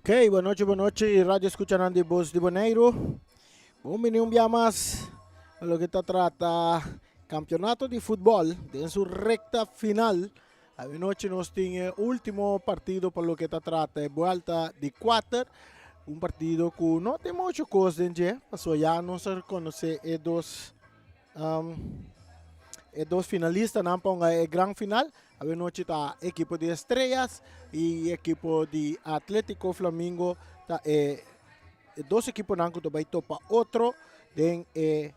Ok, bon nochi, bon nochi, radio escuchanan di Bos di Boneiru. Bon bini un bia mas pa loke ta trata campeonato di futbol den su recta final. Anochi nos tin e ultimo partido pa loke ta trata e buelta di cuater. Un partido cu no tin mucho cos den dje, pasobra ya nos a reconoce e dos E dos finalistanan pa hunga e gran final. Awenochi ta ekipo di Estrellas y ekipo di Atletico Flamingo ta e dos ekiponan ku ta bai topa otro den e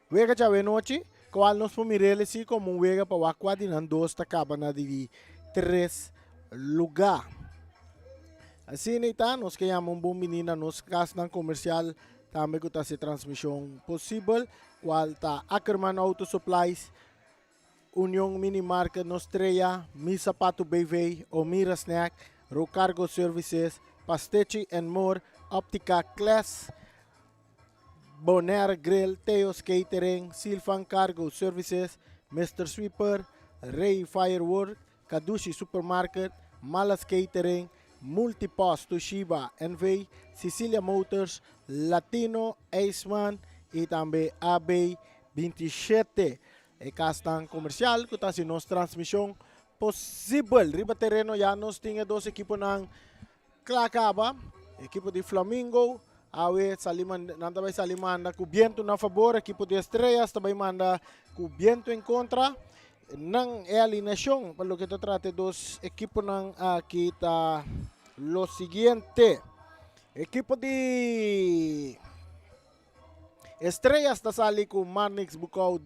wega djawe-nochi, kual nos por mir'el si komo un wega pa wak kua di nan dos ta kaba na di tres lugá. Asina ta, nos ke yama un bon bini na nos kasnan komersial Tambe ku ta hasi transmishon posibel, kual ta Ackerman Auto Supplies, Union Mini Market Nostrea, Mi Zapato BV, Omira Snack, Rocargo Services, Pastechi and More, Optica Class, Bonaire Grill, Theo's Catering, Silvan Cargo Services, Mister Sweeper, Rey Firework, Kadushi Supermarket, Malas Catering, Multipost Toshiba NV, Cecilia Motors, Latino Ijsman y tambe AB 27. E kasnan komersial ku ta hasi nos transmishon posibel. Riba tereno ya nos tin e dos ekiponan kla kaba. Ekipo di Flamingo awe sali nan ta bai sali manda ku bientu na fabor. Ekipo di Estrellas ta bai manda ku bientu en kontra. Nan e alineacion pa loke ta trata e dos ekiponan aki ta lo siguiente. Ekipo di Estrellas ta sali ku Marnix Bukoud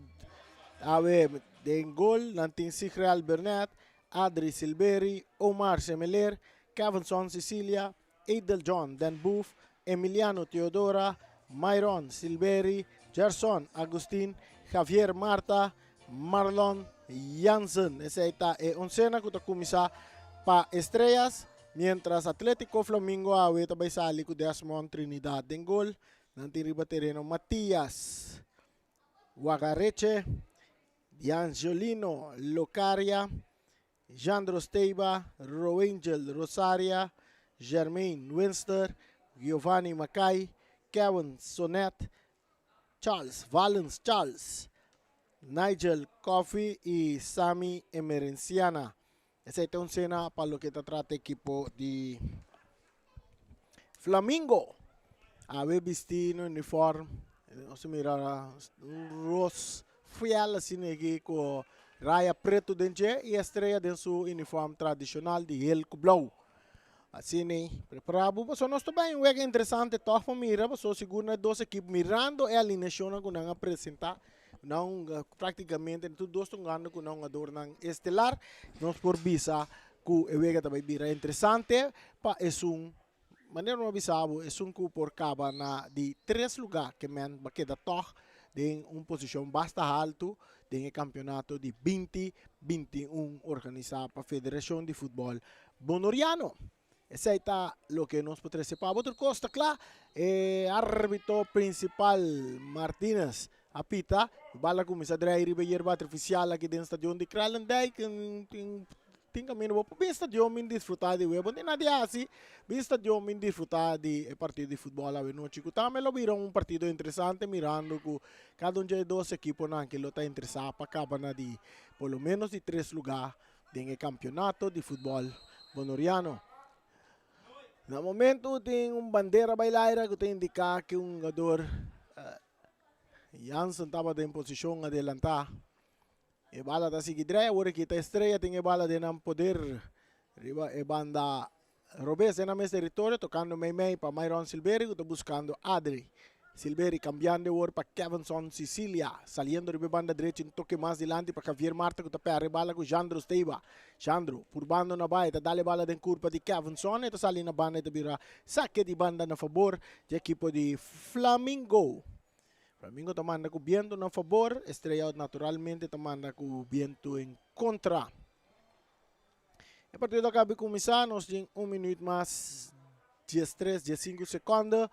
awe den gol. Nan tin Sigreal Bernet, Adri Silberi, Omar Semeler, Kevinson Cecilia, Edel John Den Boef, Emiliano Teodora, Myron Silberi, Gerson Agustin, Javier Marta, Marlon Jansen. Esei ta e oncena ku ta kuminsá pa Estrellas, miéntras Atletico Flamingo awe ta bai sali ku Desmond Trinidad den gol. Nan tin riba tereno Matias Wagareche, Diangiolino Locaria, Jandro Steiba, Roangel Rosaria, Jermaine Winster, Giovanni Mackay, Kevin Sonet, Charles Valens Charles, Nigel Coffey y Sammy Emerenciana. Esey ta un cena pa loke ta trata ekipo di Flamingo. Awe bisti na uniform, nos a mira un ros fiel asina aki ku raya pretu den dje i estrella den su uniform tradishonal di hel ku blou. Asina prepara bo pasobra nos ta bai un wega interesante tòg pa mira pasobra sigur na e dos ekip mirando e alineashonnan ku nan a presenta nan praktikamente tur dos ta hungando ku nan hungadornan estelar nos por bisa ku e wega ta bai bira interesante pa esun Manera mi a bisa bo, esun ku por kaba na di tres lugá ke men ba keda tòg den un posishon basta haltu den e kampionato di 2021 organisá pa Federashon di Futbòl Bonoriano. Esei ta loke nos por trese pa bo. Tur kos ta kla. E árbitro prinsipal Martinez a pita. E bal a kuminsá drei riba e yerba artifisial aki den stadion di Kralendijk. Tin kaminda bo por bin stadion bin disfrutá di web. Bo no tin nada di hasi, bin stadion bin disfrutá di e partido di futbòl awenochi ku tambe lo bira un partido interesante mirando ku kada un dje e dos ekiponan ke lo ta interesá pa kaba na di por lo ménos di tres lugá den e kampionato di futbòl bonoriano. Na momento tin un bandera bai laira ku ta indiká ke un hungador Jansen tabata den posishon adelantá. E bala ta sigui drei, awor aki ta Estrella tin e bala den nan poder riba e banda robes den nan mes teritorio, tocando mei mei pa Myron Silveri cu ta buscando Adri. Silveri cambiando awor pa Kevinson Cicilia, saliendo riba e banda drechi un toke mas dilanti pa Javier Marta cu ta perde e bala cu Jandro Steiba. Jandro purbando na bai ta dal e bala den curpa di Kevinson, e ta sali na banda e ta bira sake di banda na fabor di ekipo di Flamingo. Flamingo ta manda ku bientu na fabor, Estrella naturalmente ta manda ku bientu en kontra. E partido a kaba di kuminsá, nos tin un minuut mas 13, 15 sekonde.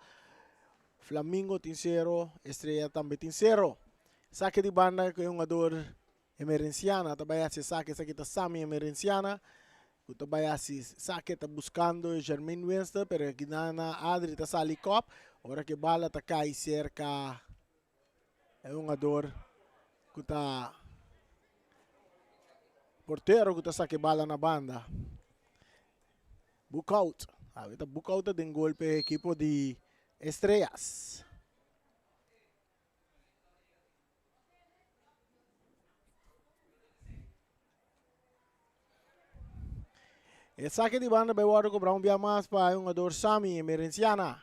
Flamingo tin sero, Estrella tambe tin sero. Sake di banda ku e hungador Emerenciana ta bai hasi esaki, esaki ta Sammy Emerenciana. Ku ta bai hasi sake ta buskando Jermaine Winston pero aki nan na Adri ta sali kop ora ku e bala ta kai serka e hungador ku ta portero ku ta saka e bala na banda. Boekhoudt. Awe ta Boekhoudt ta den gol pa e ekipo di Estrellas. E saque di banda bai wòrdu kobrá un bia mas pa e hungador Sammy Emerenciana.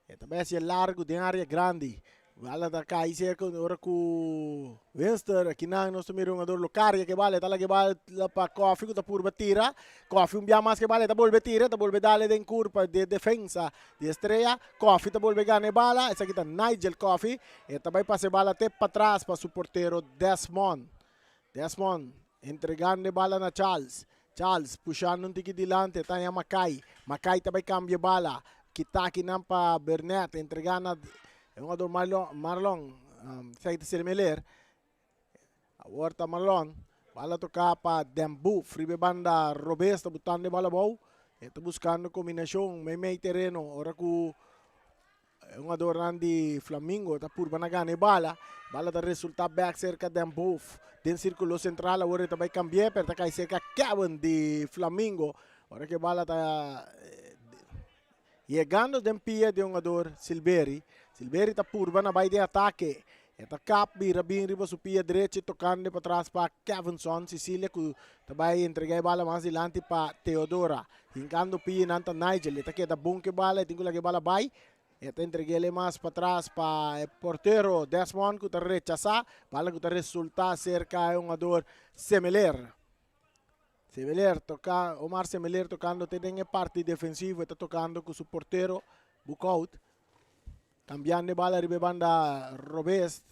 E ta bai hasié largu den área grandi. Bala ta kai serka ora ku Winster akinan nos ta mira e hungador Locaria ke bala e ta laga e bala pa Koffie ku ta purba tira. Koffie un bia mas ke bala e ta bolbe tira e ta bolbe dale den kurpa di e defensa di Estrella. Koffie ta bolbe gana e bala esaki ta Nigel Koffie. E ta bai pasa e bala te patras pa su portero Desmond. Desmond entregando e bala na Charles. Charles pushando un tiki dilanti e ta haña Makai. Makai ta bai kambia e bala. Kita akinan pa Burnett entrega na e hungador Marlon, Marlon esaki ta ser Meler. Awor ta Marlon. Bala toka pa Dembouf riba e banda robes ta butando e bala abou. E ta buskando kombinashon meimei tereno ora ku E hungadornan di Flamingo ta purba na gana e bala. Bala ta resulta bek serka Den Boef. Den sirkulo sentral awor e ta bai kambi'é pero ta kai serka Kevin di Flamingo. Ora ku e bala ta yegando den pia di e hungador Silveri. Silveri ta purba na bai den atake. E ta kap bira bin riba su pia drechi tokando patras pa Kevinson Cecilia ku ta bai entrega e bala mas dilanti pa Theodora. Hinkando pia nan ta Nigel. E ta keda bon ku e bala, e tin ku laga e bala bai. E ta entreg'el mas patras pa e portero Desmond ku ta rechasá. Bala ku ta resultá serka e hungador Semeler. Semeler toka, Omar Semeler tokando te den e parti defensivo. E ta tokando ku su portero Boekhout. Cambiando e bala riba e banda robes,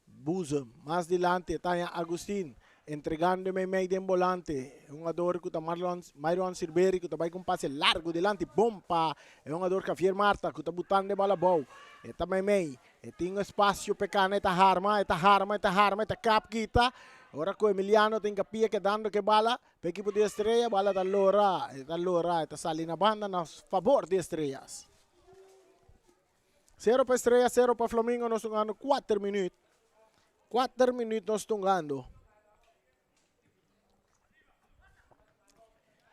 Boezem mas dilanti e ta haña Agustin entregando e meimei den bolante. E hungador ku ta Marlon, Myron Silveri ku ta bai ku un pase largu dilanti bon pa e hungador Javier Marta ku ta butando e bala abou. E ta meimei, e tin espasio pa e kana, e ta harma, e ta harma, e ta harma, e ta kap kita. Ora ku Emiliano ta hinkapia kedando ku e bala pa ekipo di Estrella, bala ta lora, e ta lora, e ta sali na banda na fabor di Estrellas. Sero pa Estrella, sero pa Flamingo, nos tungando 4 minuut. 4 minuut nos tungando.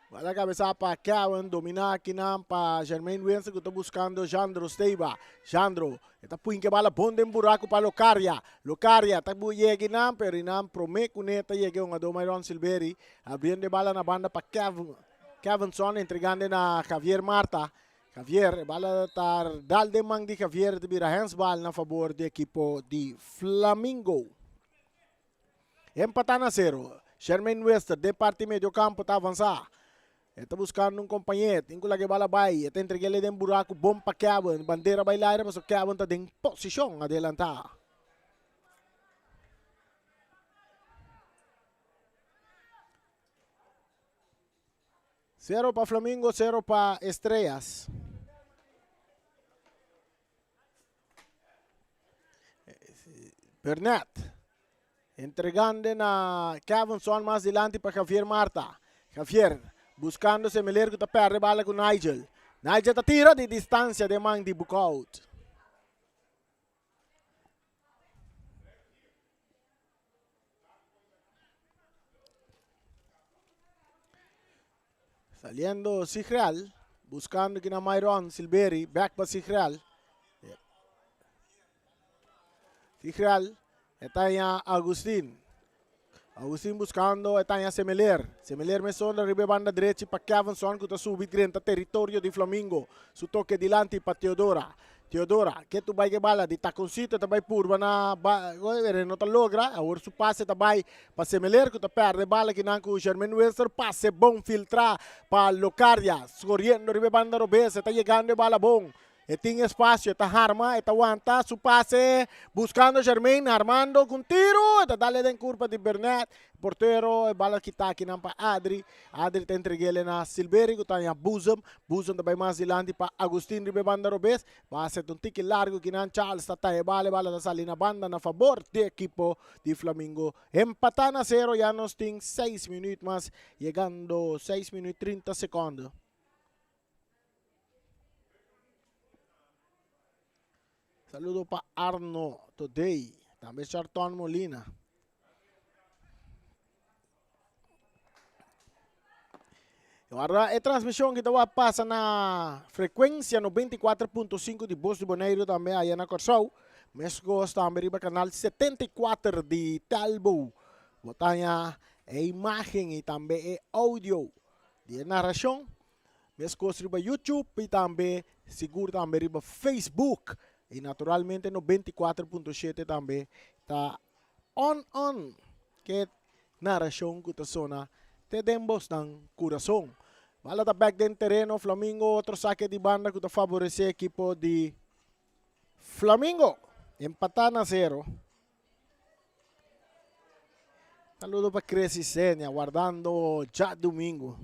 Bala cabeza pa Kevin, domina akinan pa Jermaine Winson que está buscando Jandro Steiba. Jandro, está puinke bala bon den buraco pa Locaria. Locaria está yega nan, pero nan prome cune ta yega un ado Myron Silveri. Abriendo bala na banda pa Kevin. Kevinson entregando na Javier Marta. Javier, e bala ta dal den man di Javier ta bira handsbal na fabor di ekipo di Flamingo. Empata na sero. Shermaine Wester den parti medio campo ta avansa. E ta buscando un compañero. Tin cu laga e bala bay. E ta entreg'ele den buraco bon pa Kevin. Bandera bay laira pasobra Kevin ta den posicion adelanta. Sero pa Flamingo, sero pa Estrellas. Burnett entregando na Kevinson mas dilanti pa Javier Marta. Javier buscando Semeler ku ta perde bala ku Nigel. Nigel ta tira di distancia den man di Boekhout. Saliendo Sigreal, buscando kina Myron Silveri, back pa Sigreal. Sigreal, está ya Agustin. Agustin buscando, está ya Semeler. Semeler me sonda riba banda derecha pa Kevinson, que está subi drenta territorio di Flamingo. Su toque dilanti pa Teodora. Teodora, ke tu bai ke bala di takoncito ta bai purba na ba, pero no ta logra. Awor su pase ta bai pa Semeler ku ta perde bala kinan ku Jermaine Wester. Pase bon filtra pa Locadia. Skoriendo riba e banda robes, e ta yegando e bala bon. E tin espacio, e ta harma, e ta wanta su pase buscando Jermaine, armando cu un tiro, e ta dale den curpa di Bernet, portero, e bala kita akinan pa Adri, Adri ta entregele na Silveri cu ta haña Boezem, Boezem ta bay mas dilanti pa Agustin riba e banda robes, pase ta un tiki largo kinan, Charles ta taha e bala, e bala ta sali na banda na fabor di ekipo di Flamingo. Empata na cero, ya nos tin seis minuut mas, yegando seis minuut trinta seconde. Saludo pa Arno Today, tambe Charton Molina. Ahora e transmisión que te pasa na frecuencia 94.5 di Bos di Boneiru tambe allá na Kòrsou. Meskos tambe riba canal 74 di Telbo. Bo ta haña e imagen y tambe e audio di e narracion. Meskos riba YouTube y tambe sigur tambe riba Facebook. Y naturalmente 94.7 tambe ta on on ke narracion ku ta sona te den bosnan kurason. Bala ta bek den tereno Flamingo otro sake di banda ku ta favorece ekipo di Flamingo. Empata na zero. Saludo pa Cresy Senia wardando djadumingu.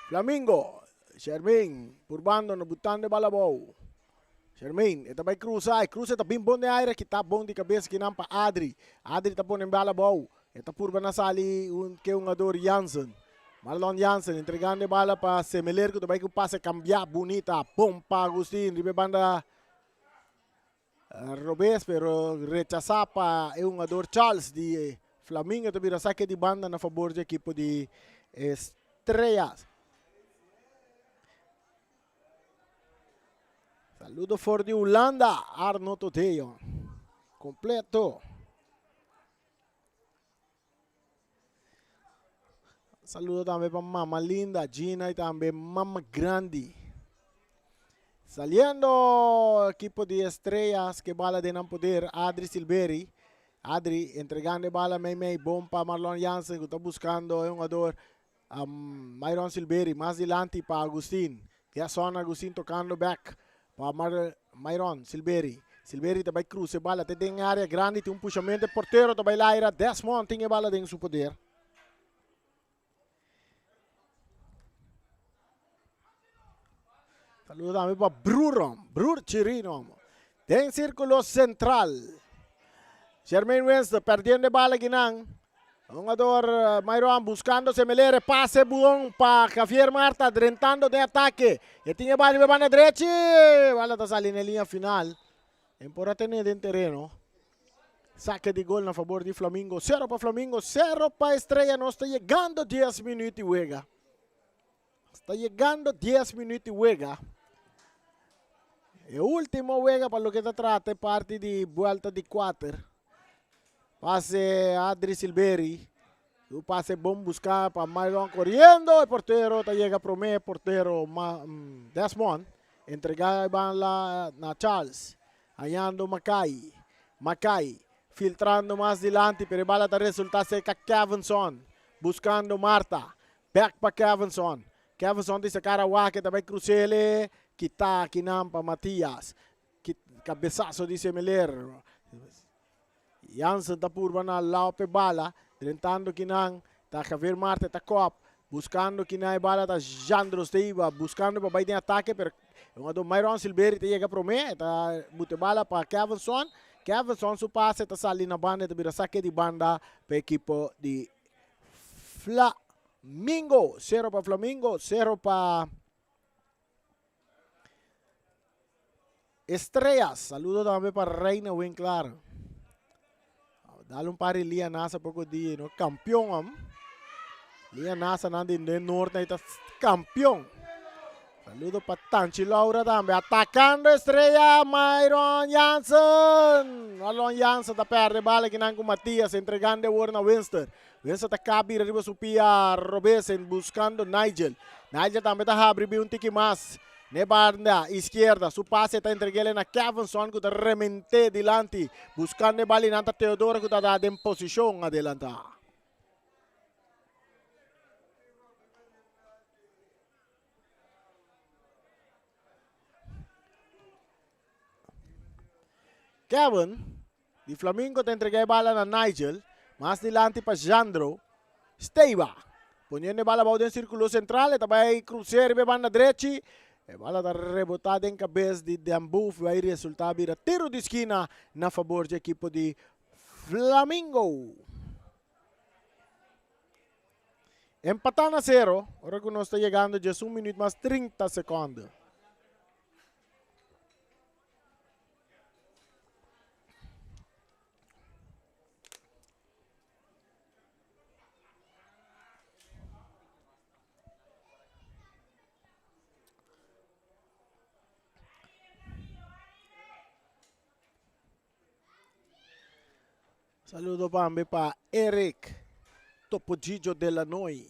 Flamingo, Shermin purbando no butando e bala abou. Shermin e ta bai cruza, e cruza e ta bin bon den aire, kita bon di cabeza kinan pa Adri. Adri ta pone bala abou, e ta purba na sali un ke hungador Jansen. Marlon Jansen entregando e bala pa Semeler cu ta bai cu pase cambia bunita. Bon pa Agustin riba e banda robes pero rechasa pa e hungador Charles di Flamingo ta bira saque di banda na fabor di ekipo di Estrellas. Saludo for di Hulanda, Arno Todeo. Completo. Saludo tambe pa Mama Linda, Gina y tambe Mama Grandi. Saliendo equipo di Estrellas que bala den nan poder, Adri Silveri. Adri entregando e bala mei mei, bon pa Marlon Jansen que ta buscando e jugador um, Myron Silveri. Mas dilanti pa Agustin. Gerson Agustin tocando back pa Mar Myron Silveri. Silveri ta bay cruza e bala te den area grandi, tin un pushamento, e portero ta bay laira, Desmond tin e bala den su poder. Saludo tambe pa Brurom, Brur Chirino. Den círculo central. Jermaine Winston perdiendo e bala akinan. Hungador eh, Myron buscando Semelere, pase bon pa Javier Marta, drentando den ataque. E tin e bala riba banda drechi. Bala ta sali na linea final. En por a tene den tereno. Saque di gol na favor di Flamingo. Cero pa Flamingo, cero pa Estrella. Nos ta yegando 10 minuut di wega. Sta yegando 10 minuut di wega. E ultimo wega pa loke ta trata e parti di buelta di kuater. Pase Adri Silveri. Su pase bon busca pa Myron corriendo. E portero ta yega prome. Portero Ma, mm, Desmond. Entrega e bala na Charles. Hañando Makai. Makai filtrando mas dilanti pero e bala ta resulta cerca Kevinson. Buscando Marta. Back pa Kevinson. Kevinson di sacar a wak e ta bay crucele. Kita akinan pa Matias. Cabezazo di Semeler. Jansen ta purba na lao p'e bala. Drentando kinan ta Javier Marte ta kop. Buscando kinan e bala ta Jandro Steiva. Buscando pa bay den atake pero e hungador Myron Silveri ta yega prome. E ta buta e bala pa Kevinson. Kevinson su pase ta sali na banda e ta bira sake di banda pa ekipo di Flamingo. Sero pa Flamingo, sero pa Estrellas. Saludo tambe pa Reina Winklar. Dale un par di Lia Nasa poco dia, no? Campeón, am. Lia Nasa nan di den Noord na ita campeón. Saludo pa Tanchi Laura tambe. Atacando Estrella, Myron Jansen. Marlon Jansen ta perde bala kinan cu Matias, entregando e wor na Winston. Winston ta cabi riba su pia robes buscando Nigel. Nigel tambe ta habri bi un tiki mas. Ne banda izquierda, su pase ta entregele na Kevinson cu ta remente dilanti. Buscando e bala y nan ta Teodoro cu ta da den posicion adelanta. Kevin di Flamingo ta entrega e bala na Nigel. Mas dilanti pa Jandro. Steiba poniendo e bala abou den sirkulo sentral. E ta bai krus'é riba e banda drechi. E bala ta rebotá den kabes di Den Boef i bai resultá bira tiro di skina na fabor dje ekipo di Flamingo. Empatá na sero ora ku nos ta yegando djes un minüt mas 30 sekònde. Saludo tambe pa Eric Topojijo Delanoy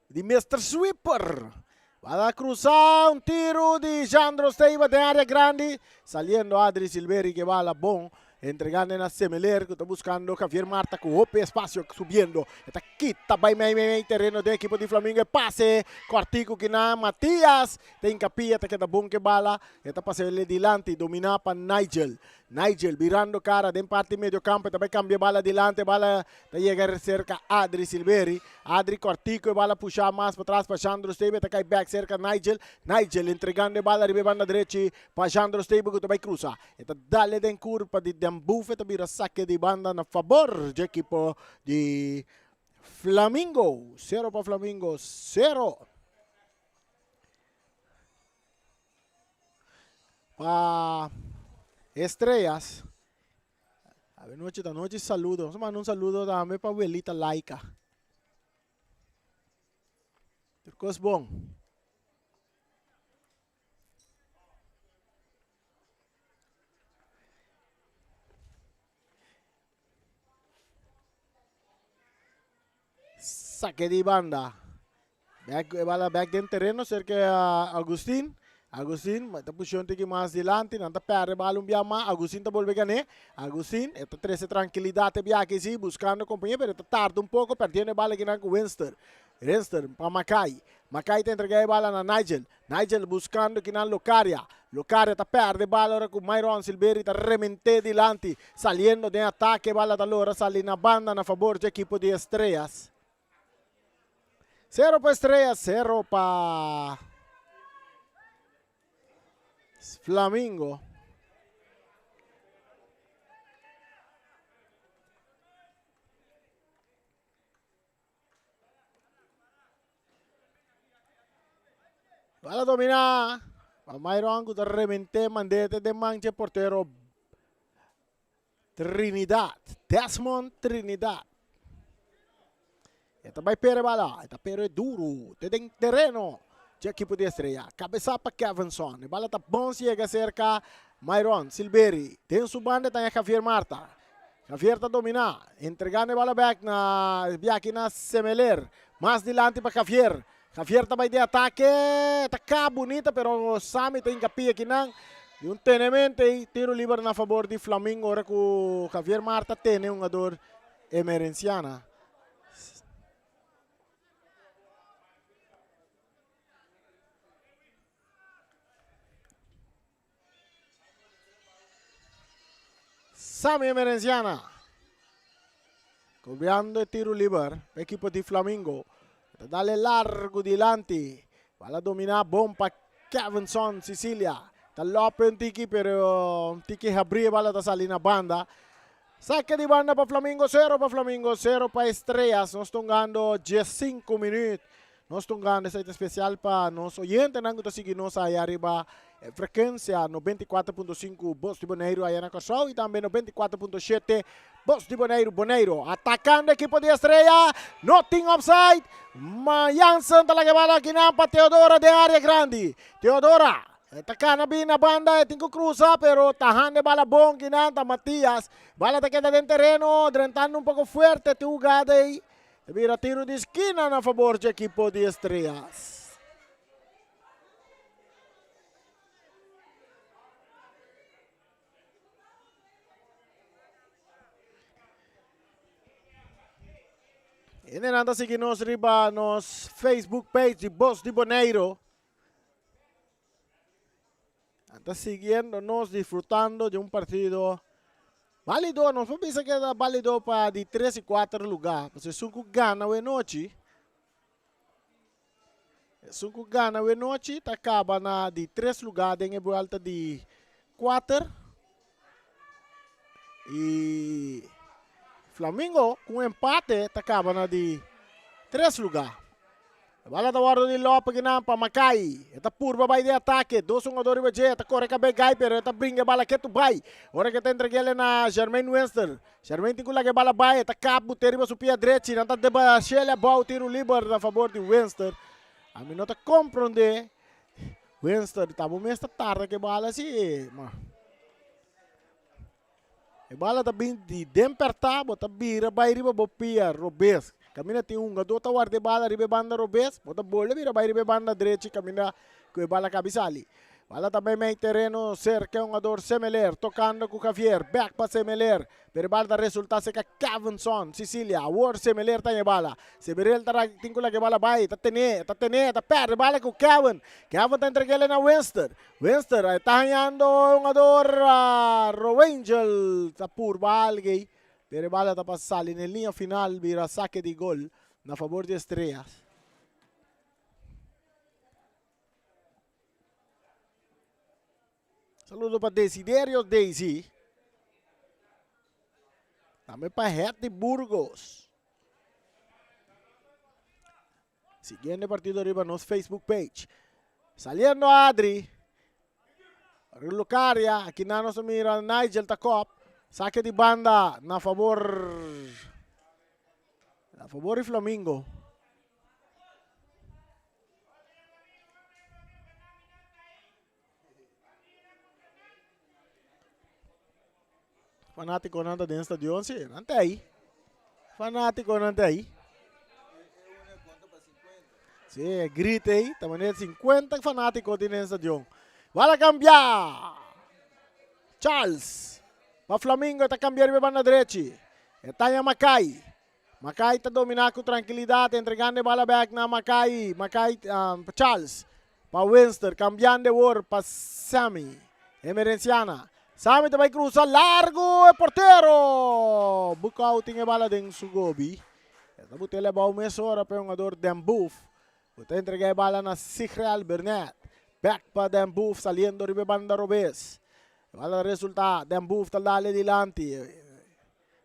di Mister Sweeper. Bala cruza un tiro di Jandro Steiva den area grandi. Saliendo Adri Silveri que bala bon. Entregando na Semeler que está buscando Javier Marta cu hopi espacio subiendo. Eta kita bay mei mei mei terreno de equipo di Flamingo. E pase cortico que na Matias. Ta hincapia ta keda bon ke bala. E ta pasa el dilanti domina pa Nigel. Nigel birando cara den parti medio campo. E ta bay cambia e bala dilanti. E bala ta yega cerca Adri Silveri. Adri cortico e bala pusha mas patras pa Jandro Stebe. E ta cay back cerca Nigel. Nigel entregando e bala riba e banda drechi pa Jandro Stebe cu ta bay cruza. E ta dale den curpa di Den Boef. E ta bira saque di banda na fabor dje equipo di Flamingo. Cero pa Flamingo, cero. Pa Estrellas. Awe nochi ta nochi saludo. Nos a manda un saludo tambe pa Welita Laika. Tur kos bon. Saque di banda. Back, e bala back den terreno cerca Agustin. Agustin ta pusha un tiki mas dilanti. Nan ta perde bala un bia mas. Agustin ta bolbe gané. Agustin e ta trece tranquilidad e bia aki si, buscando compañía, pero e ta tarda un poco, perdiendo e bala akinan cu Winster. Winster pa Makai. Makai ta entrega e bala na Nigel. Nigel buscando kinan Locaria. Locaria ta perde bala ora cu Myron Silveri ta remente dilanti. Saliendo den atake, bala ta logra sali na banda na fabor dje ekipo di Estrellas. Cero pa Estrellas, cero pa Flamingo. Bala domina pa Myron ku ta remente mandete den man dje portero Trinidad, Desmond Trinidad. E ta bai pere bala, e ta pere duro, te den tereno dje ekipo di Estrella. Kabesa pa Kevinson, e bala ta bons yega serka Myron Silberi. Den su banda ta Javier Marta. Javier ta dominá, entregando e bala bèk na biaki na Semeler. Mas dilanti pa Javier. Javier ta bai den atake, ta ka bunita pero Sami ta hinka pia kinan. Di un tenemente ei, tiro liber na fabor di Flamingo ora ku Javier Mar ta tene hungador Emerenciana. Sami Emerenciana cobrando e tiro liber pa equipo di Flamingo. Ta dale largo dilanti. Bala domina bon pa Kevinson Sicilia. Ta lope un tiki pero un tiki habri e bala ta sali na banda. Saque di banda pa Flamingo, 0 pa Flamingo, 0 pa Estrellas. Nos ta hungando 15 minuut. Nos ta un grande esaki ta especial pa nos oyentenan cu ta sigui nos aya riba e frecuencia 94.5 Bos di Boneiru aya na Kòrsou y tambe 94.7 Bos di Boneiru Boneiru. Atacando ekipo di Estrella, no tin offside, ma Jansen ta laga e bala akinan pa Theodora den area grandi. Theodora e ta cana bin na banda, e tin cu cruza pero ta handa e bala bon kinan ta Matias. Bala ta keda den tereno, drentando un poco fuerte tin hugada ey. E bira tiro di skina na fabor dje ekipo di Estrellas. Hendenan ta sigui nos riba nos Facebook page di Bos di Boneiro. Nan ta siguiendo nos disfrutando di un partido balido. Nos por bisa que ta balido pa di tres y cuater lugar. Pasobra esun cu gana awe nochi, esun cu gana awe nochi ta caba na di tres lugar den e buelta di cuater. Y Flamingo cu un empate ta caba na di tres lugar. E bala ta wordo di Lope kinan pa Makai. E ta purba bai den atake. Dos hungador riba dje. E ta kore kab'e gai pero e ta bringa e bala ketu bai. Ora ke ta entreg'el na Jermaine Winster. Jermaine tin ku laga e bala bai. E ta kap bute riba su pia drechi. Nan ta debash'el abou. Tiru liber na fabor di Winster. Ami no ta kompronde. Winster ta bo mes ta tarda ke bala si. Ma E bala ta bin di den pertá, bo ta bira bai riba bo pia robes. Kaminda tin hungadó ta warda e bala riba e banda robes, bo ta bolbe bira bai riba e banda drechi kaminda ku e bala kabi sali. Bala ta meimei tereno serka e hungador Semeler, tokando ku Javier, bèk pa Semeler, pero e bala ta resultá serka Kevinson Sicilia. Awor Semeler ta haña e bala. Semerel ta tin ku laga e bala bai, ta ten'é, ta ten'é, ta pèrdè e bala ku Kevin. Kevin ta entreg'é na Winston. Winston a ta hañando e hungador Roangel ta purba algey pero e bala ta pa sali na e liña final bira sake di gol na fabor di Estrellas. Saludo pa Desiderio Daisy. Tambe pa Hetty Burgos. Siguiendo partido riba nos Facebook page. Saliendo Adri. Lucaria. Aquí na nos mira Nigel Takop. Saque di banda na favor. Na favor di Flamingo. Fanaticonan ta den stadion, si, nan ta ahí. Fanaticonan ta ahí. Si, grite ahí, ta manera 50 fanatico tin den stadion. Bala cambia! Charles, pa Flamingo ta cambia riba banda drechi. E tanya Makai. Makai ta domina cu tranquilidad, entregando e bala back na Makai. Makai, um, Charles. Pa Winster, cambiando awor pa Sammy. Emerenciana. Sammy ta bay cruza largo e portero. Bucau tin e bala den su gobi. E ta bute lebao mesora pa e hungador Den Boef. Cu ta entrega e bala na Sigrel Bernet. Back pa Den Boef saliendo riba e banda robes. E bala ta resulta Den Boef ta dale dilanti.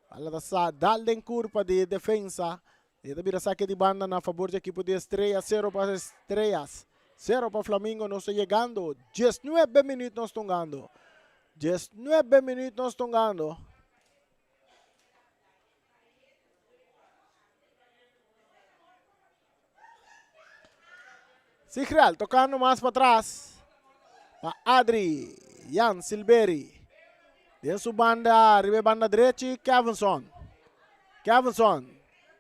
Bala ta sa dal den curpa di defensa. E ta bira sake di banda na fabor di ekipo di Estrella, sero pa Estrellas, sero pa Flamingo. Nos ta yegando diesnuebe minuut nos tongando. Diesnuebe minuut nos tongando. Sigreal tocando mas patras pa Adri Jan Silberi. Den su banda, riba e banda drechi, Kevinson. Kevinson,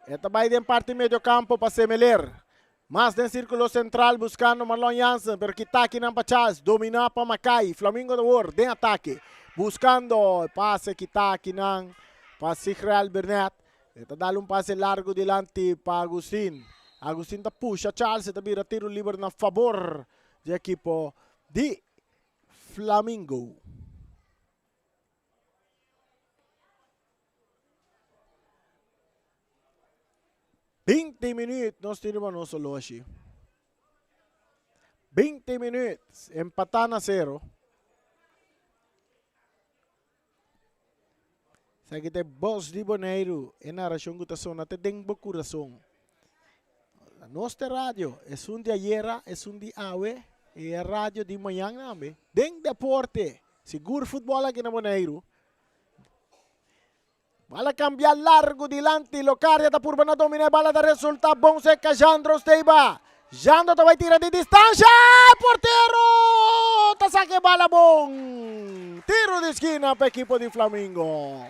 e ta bai den parti medio campo pa Semeler. Mas den circulo central buscando Marlon Jansen, pero kita akinan pa Charles, domina pa Makai. Flamingo ta wor den atake, buscando pase kita akinan pa Sigreal Bernet. E ta dal un pase largo dilanti pa Agustin. Agustin ta pusha Charles, e ta bira tiro liber na fabor di ekipo di Flamingo. Binti minuut nos tin riba nos oloshi. Binti minuut, empatá na sero. Esaki ta e bos di Boneiru, e narashon ku ta sona te den bo kurason. Nos ta e radio, esun di ayera, esun di awe i e radio di mañan tambe. Den deporte, sigur futbòl aki na Boneiru. Bala kambia largu dilanti, Locaria ta purba na domina e bala ta resulta bon serka Jandro Steiba. Jandro ta bai tira di distansha, e portero ta saka e bala bon. Tiro di skina pa ekipo di Flamingo.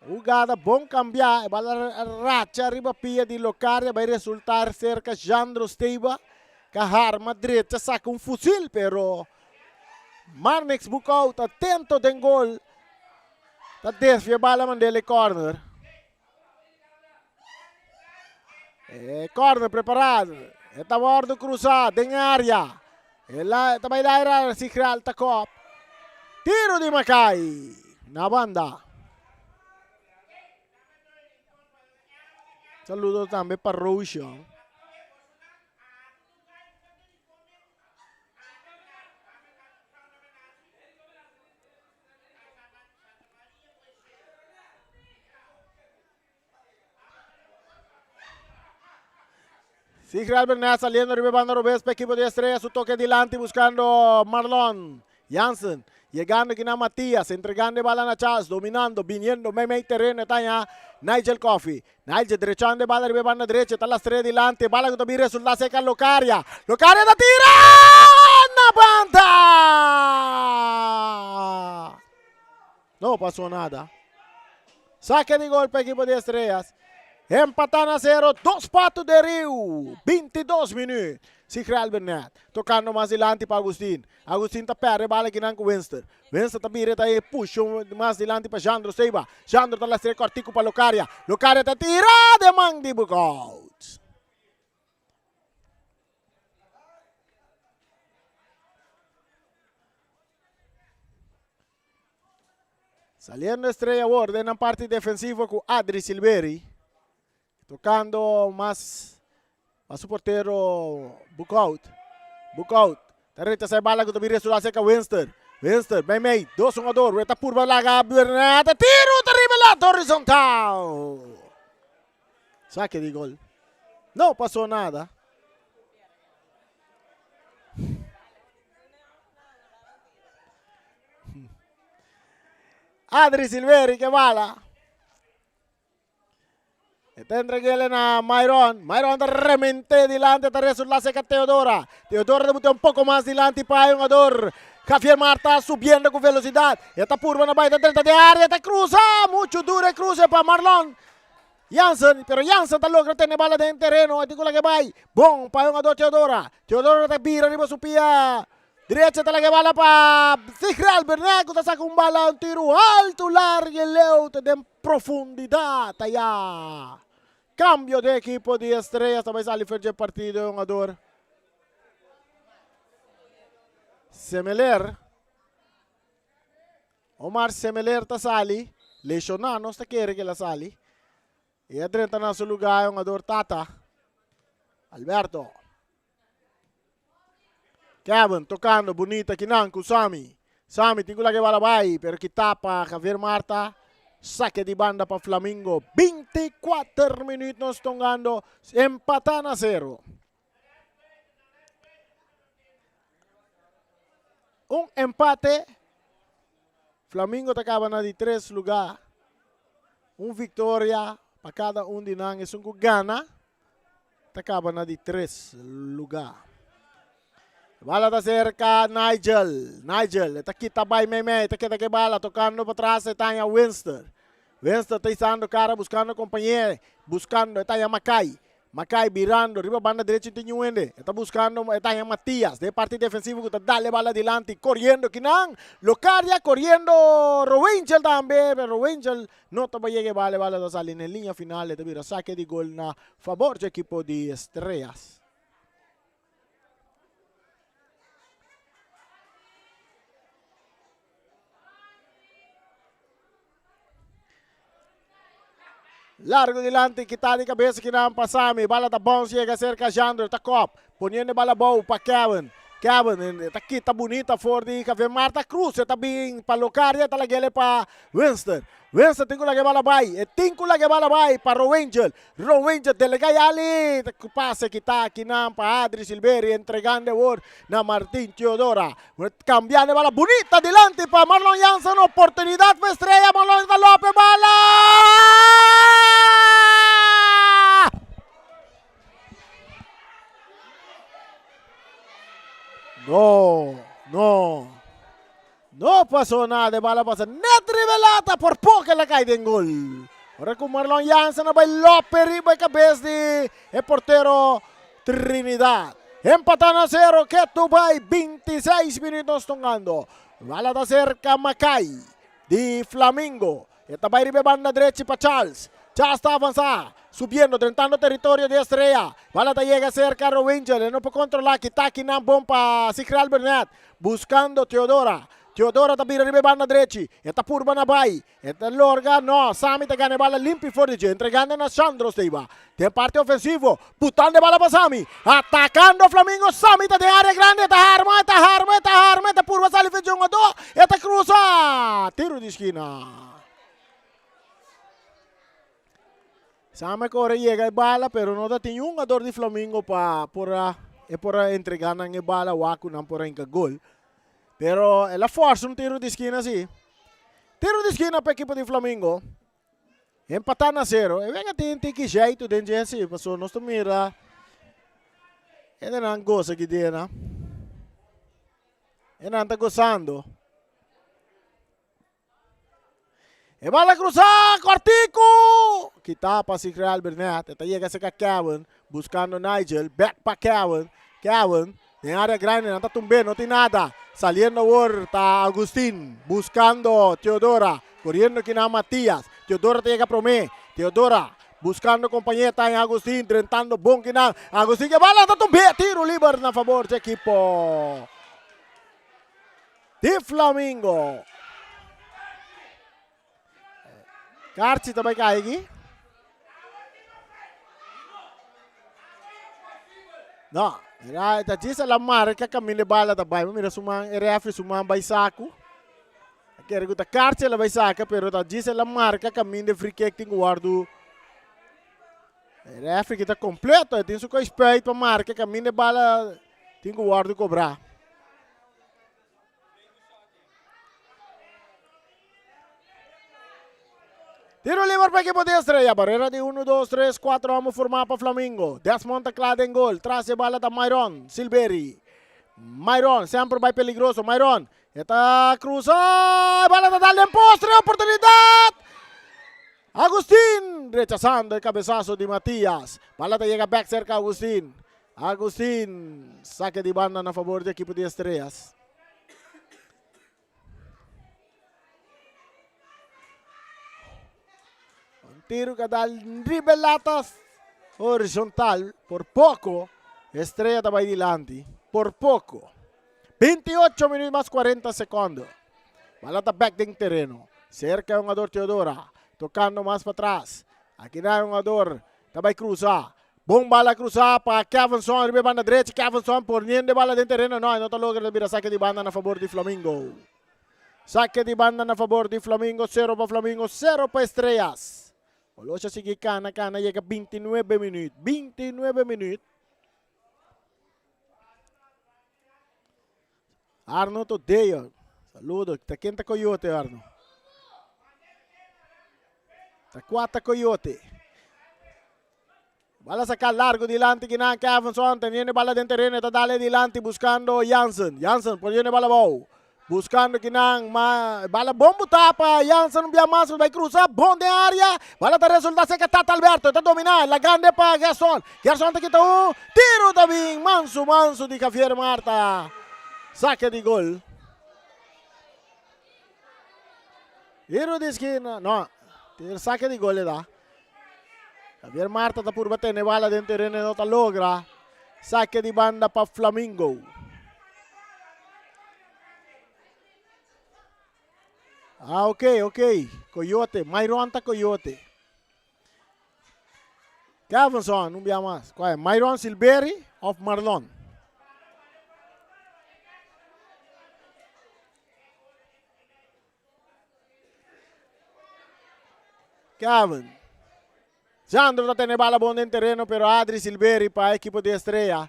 Hugada bon kambia, e bala racha riba pia di Locaria bai resulta serka Jandro Steiba. Ka harma drecha saka un fusil pero Marnix Boekhoudt atento den gol ta desvia bala mand'el e corner. E corner prepara. E ta wordo cruza den area. E la ta bay laira Sigral ta kop. Tiro di Makai na banda. Saludo tambe pa Roshan. Sigrid Bernat saliendo riba banda robes pa equipo de Estrella. Su toque dilanti buscando Marlon Jansen. Llegando aquí na Matías, entregando e bala na Charles, dominando, viniendo, meimei terreno, está allá Nigel Coffee. Nigel drechando e bala riba banda derecha, está la Estrella dilanti, bala que también resulta seca Locaria. Locaria da tira na banda! No pasó nada. Saque di gol pa equipo di Estrellas. Empata na cero, dos pato de Riu. 22 minuut. Sigrid Bernet tocando mas dilanti pa Agustin. Agustin ta perde bala kinan ku Winston. Winston ta bira ta e push mas dilanti pa Jandro Seiba. Jandro ta lastre kortiku pa Locaria. Locaria ta tira de man di Bukout. Saliendo Estrella awor den nan parti defensivo ku Adri Silveri. Tocando mas pa su portero Bukout. Bukout ta rechasa e bala ku ta bin resulta serka Winston. Winston meimei dos hungador. Ta purba laga Bernat. Tiro ta riba lata horizontal. Saque di gol. No pasó nada. Adri Silveri ke bala. Está entregele na Myron. Myron ta remente dilante, ta resulta seca Teodora. Teodora ta bote un poco mas dilante pa e hungador. Javier Marta subiendo cu velocidad. Eta purba na baita drenta de área, ta cruza. Mucho duro e cruce pa Marlon. Jansen, pero Jansen ta logra tene bala den tereno, e tin cu laga e bay. Bon pa e hungador Teodora. Teodora ta bira riba su pia derecha, ta laga e bala pa Sigral Bernal cu ta saca un bala, un tiro alto, largo y leu ta den profundidad aya. Cambio den ekipo di Estrellas ta bay sali for dje partido e hungador Semeler. Omar Semeler ta sali, lesioná nos ta kere ku el a sali. I a drenta na su lugá e hungador Tata, Alberto. Kevin tokando bunita kinan ku Sami. Sami tin ku laga e bala bai, pero kitá pa Javier Marta. Sake di banda pa Flamingo. 24 minuut nos tongando, empatá na sero. Un empate. Flamingo ta kaba na di tres lugá. Un viktoria pa kada un di nan. Esun ku gana ta kaba na di tres lugá. Bala ta serka Nigel. Nigel e ta kita bai meimei. Ta keda ku e bala tokando patras e ta haña Winston. Winston ta isando kara buskando kompañer. Buskando e ta haña Makai. Makai birando riba banda derecho tin un hende. E ta buscando e ta haña Matias den parti defensivo cu ta dale bala dilanti coriendo kinan Locadia coriendo Rowangel tambe pero Rowangel no ta bay yega e bala e bala ta sali na e liña final e ta bira saque di gol na favor dje ekipo di Estrellas. Largo dilanti, kita di cabeza kinan pa Sami. Bala ta bounce yega cerca Jandro. Ta kop. Poniendo e bala bou pa Kevin. Kevin ta kita bunita for di Javier Marta Cruz. E ta bin pa Locaria. Ta lagele pa Winston. Winston tin ku laga e bala bai. E tin ku laga e bala bai pa Rowangel. Rowangel delega Yali. Pase kita kinan pa Adri Silveri. Entregando awor na Martin Teodora. Cambiando e bala bunita dilanti pa Marlon Jansen. Oportunidad pa Estrella. Marlon ta lope bala. No, no. No pasó nada. E bala pasa net riba e lata. Por poco el a cay den gol. Ora cu Marlon Jansen a bay lope riba e cabes di e portero Trinidad. Empatá na sero ketu bai 26 minuut nos tongando. Bala ta serka Makai di Flamingo. E ta bai riba e banda drechi pa Charles. Chas ta avansa, subiendo, drentando teritorio di Estrella. Bala ta yega serka Rowingel, e no por kontrolá, kita akinan bon pa Sigrel Bernet, buskando Theodora. Theodora ta bira riba e banda drechi, e ta purba na bai, e ta lorga, no, Sami ta gana e bala limpi for di dje, entregando na Sandro Steiba. Den parti ofensivo, butando e bala pa Sami, atakando Flamingo, Sami ta den área grandi, e ta harma, e ta harma, e ta harma, e ta purba sali for dje un adó, e ta krusa, tiro di skina. Sami a kore yega e bala pero no ta tin un hungador di Flamingo pa por a e por a entrega nan e bala wak ku nan por a hinka gol. Pero el a forsa un tiro di skina si. Tiro di skina pa ekipo di Flamingo. Empatá na sero. E wega tin tiki jeitu den dje si pasobra nos ta mira e nan gosa ki dia nan. E nan ta gosando. E bala krusa, Kortiku! Kita pa Sigreal Bernet. E ta yega serka Kevin, buskando Nigel. Bek pa Kevin. Kevin, den área grandi, nan ta tumb'é, no tin nada. Saliendo awor ta Agustin, buskando Teodora. Koriendo kinan Matias. Teodora ta yega promé. Teodora, buskando kompañé ta en Agustin, drentando bon kinan. Agustin ke bala, ta tumb'é. Tiro liber na fabor dje ekipo di Flamingo. Karchi ta bai kai aki. No, mira, ta djis a la marca kaminda e bala ta bai. Mira su man, e refri su man bai saku. A kere ku ta karchi el a bai saka, pero ta djis a la marca kaminda e free kick tin ku wòrdu. E refri ki ta kompleto, e tin su koi spuit pa marca kaminda e bala tin ku wòrdu kobrá. Tiro liber pa ekipo di Estrella. Barrera di 1, 2, 3, 4 homo formá pa Flamingo. Desmond ta kla den gol. Tras e bala ta Myron Silveri. Myron semper bai peligroso. Myron e ta krusa. E bala ta dal den postre. Oportunidat. Agustin rechasando e kabesaso di Matias. Bala ta yega bek serka Agustin. Agustin sake di banda na fabor di ekipo di Estrellas. Un tiro que dal riba lata horizontal por poco. Estrella ta bai dilanti por poco. 28 minuut mas 40 secondo. Bala ta back den terreno. Cerca e hungador Teodora. Tocando mas pa tras. Aki na e hungador ta bai cruza. Bon bala cruza pa Kevinson riba e banda drechi. Kevinson poniendo e bala den terreno. No, e no ta logra ta bira saque di banda na fabor di Flamingo. Saque di banda na fabor di Flamingo. Cero pa Flamingo, cero pa Estrellas. Oloshi a sigui cana, cana yega 29 minuut. 29 minuut. Arno Todeo. Saludo. Ta ken ta Coyote, Arno? Ta kua ta Coyote? Bala saca largo dilanti kinan Kevinson teniendo bala den terreno ta dale dilanti buscando Jansen. Jansen poniendo bala bou. Buscando kinan ma bala bon buta pa Jansen un bia mas bai cruza bon den area. Bala ta resulta seca Tata Alberto ta domina la grande pa Gerson. Gerson ta kita un tiro ta bin mansu mansu di Javier Marta. Saque di gol. Tiro di esquina no tiro saque di gol e da. Javier Marta ta purba tene bala den tereno no ta logra. Saque di banda pa Flamingo. Ah, ok, ok. Coyote. Myron ta Coyote. Kevinson, un bia mas. Cual é? Myron Silveri of Marlon? Kevin. Sandro ta tene bala bon den tereno, pero Adri Silveri pa ekipo di Estrella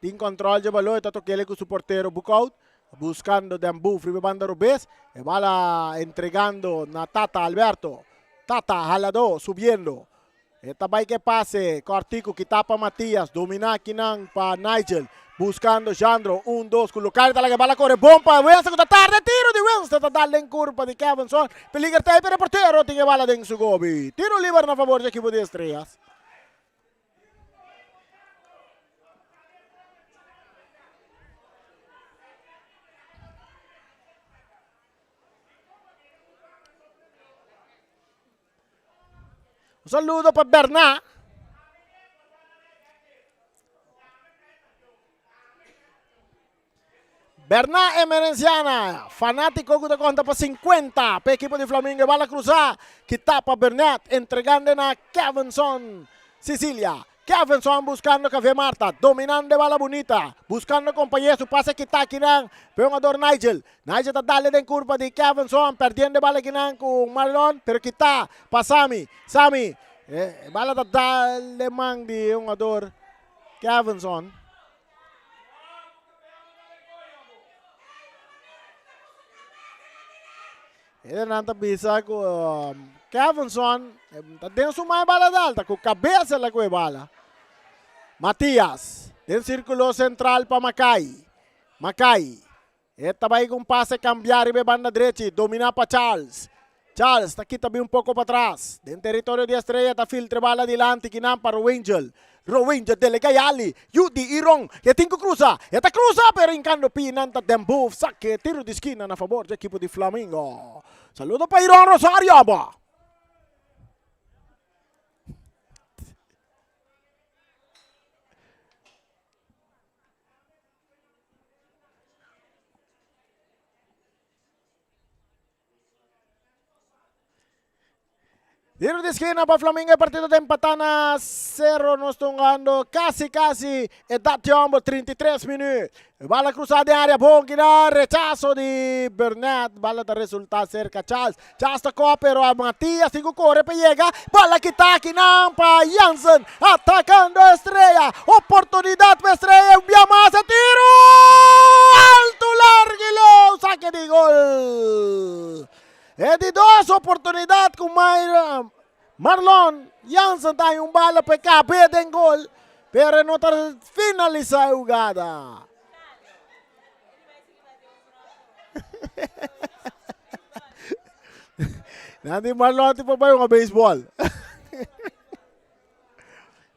tin control dje balon, e ta tokele ku su portero Boekout, buscando den Boef riba e banda robes, e bala entregando na Tata Alberto. Tata haladó, subiendo. E ta bai ke pase kòrtiku kitá pa Matias, dominá kinan pa Nigel, buskando Jandro, un dos ku Lucario ta laga e bala kore bon pa Winston ku ta tarda e tiro di Winston ta dal den kurpa di Kevinson, peliger ta ei pero e portero tin e bala den su gobi. Tiro liber na fabor di ekipo di Estrellas. Un saludo pa Berna. Berna Emerenciana, fanátiko ku ta konta pa 50 pa ekipo di Flamingo. E bala krusá, kitá pa Bernet, entregando na Kevinson Cecilia. Kevinson buskando Café Marta, dominando e bala bunita, buskando kompañé, su pase kitá kinan pa e hungador Nigel. Nigel ta dale den kurpa di Kevinson, perdiendo e bala kinan ku Marlon, pero kitá pa Sami. Sami, e bala ta dal den man di e hungador Kevinson. Nan ta bisa ku Kevinson ta den su man e bala dal, ta ku kabesa el a ku e bala. Matias den sirkulo sentral pa Makai. Makai e ta bai ku un pase kambia riba e banda drechi, domina pa Charles. Charles ta kita bin un poko patras. Den teritorio di Estrella ta filtra e bala dilanti kinan pa Rowangel. Rowangel delega Yali, yu di Iron. E tin ku krusa. E ta krusa pero hinkando pi nan ta den buf. Sake tiro di skina na fabor di ekipo di Flamingo. Saludo pa Iron Rosario abo. Tiro di esquina pa Flamingo, e partido ta empatá na sero. Nos ta hungando kasi kasi e dat tiombo, 33 minuut. Bala cruzá den área, bon kina rechazo di Burnett. Bala ta resultá cerca Charles. Charles ta kohe pero a Matias tin ku kore pa yega. Bala kita kinan pa Jansen. Atacando Estrella. Oportunidad pa Estrella. Un bia mas e tiro! Alto largo y leu. Saque di gol. E di dos oportunidad cu Marlon Jansen ta haña un bala pa e cabe den gol, pero e no ta finalisa e hugada. Nan di Marlon tipo bai hunga baseball.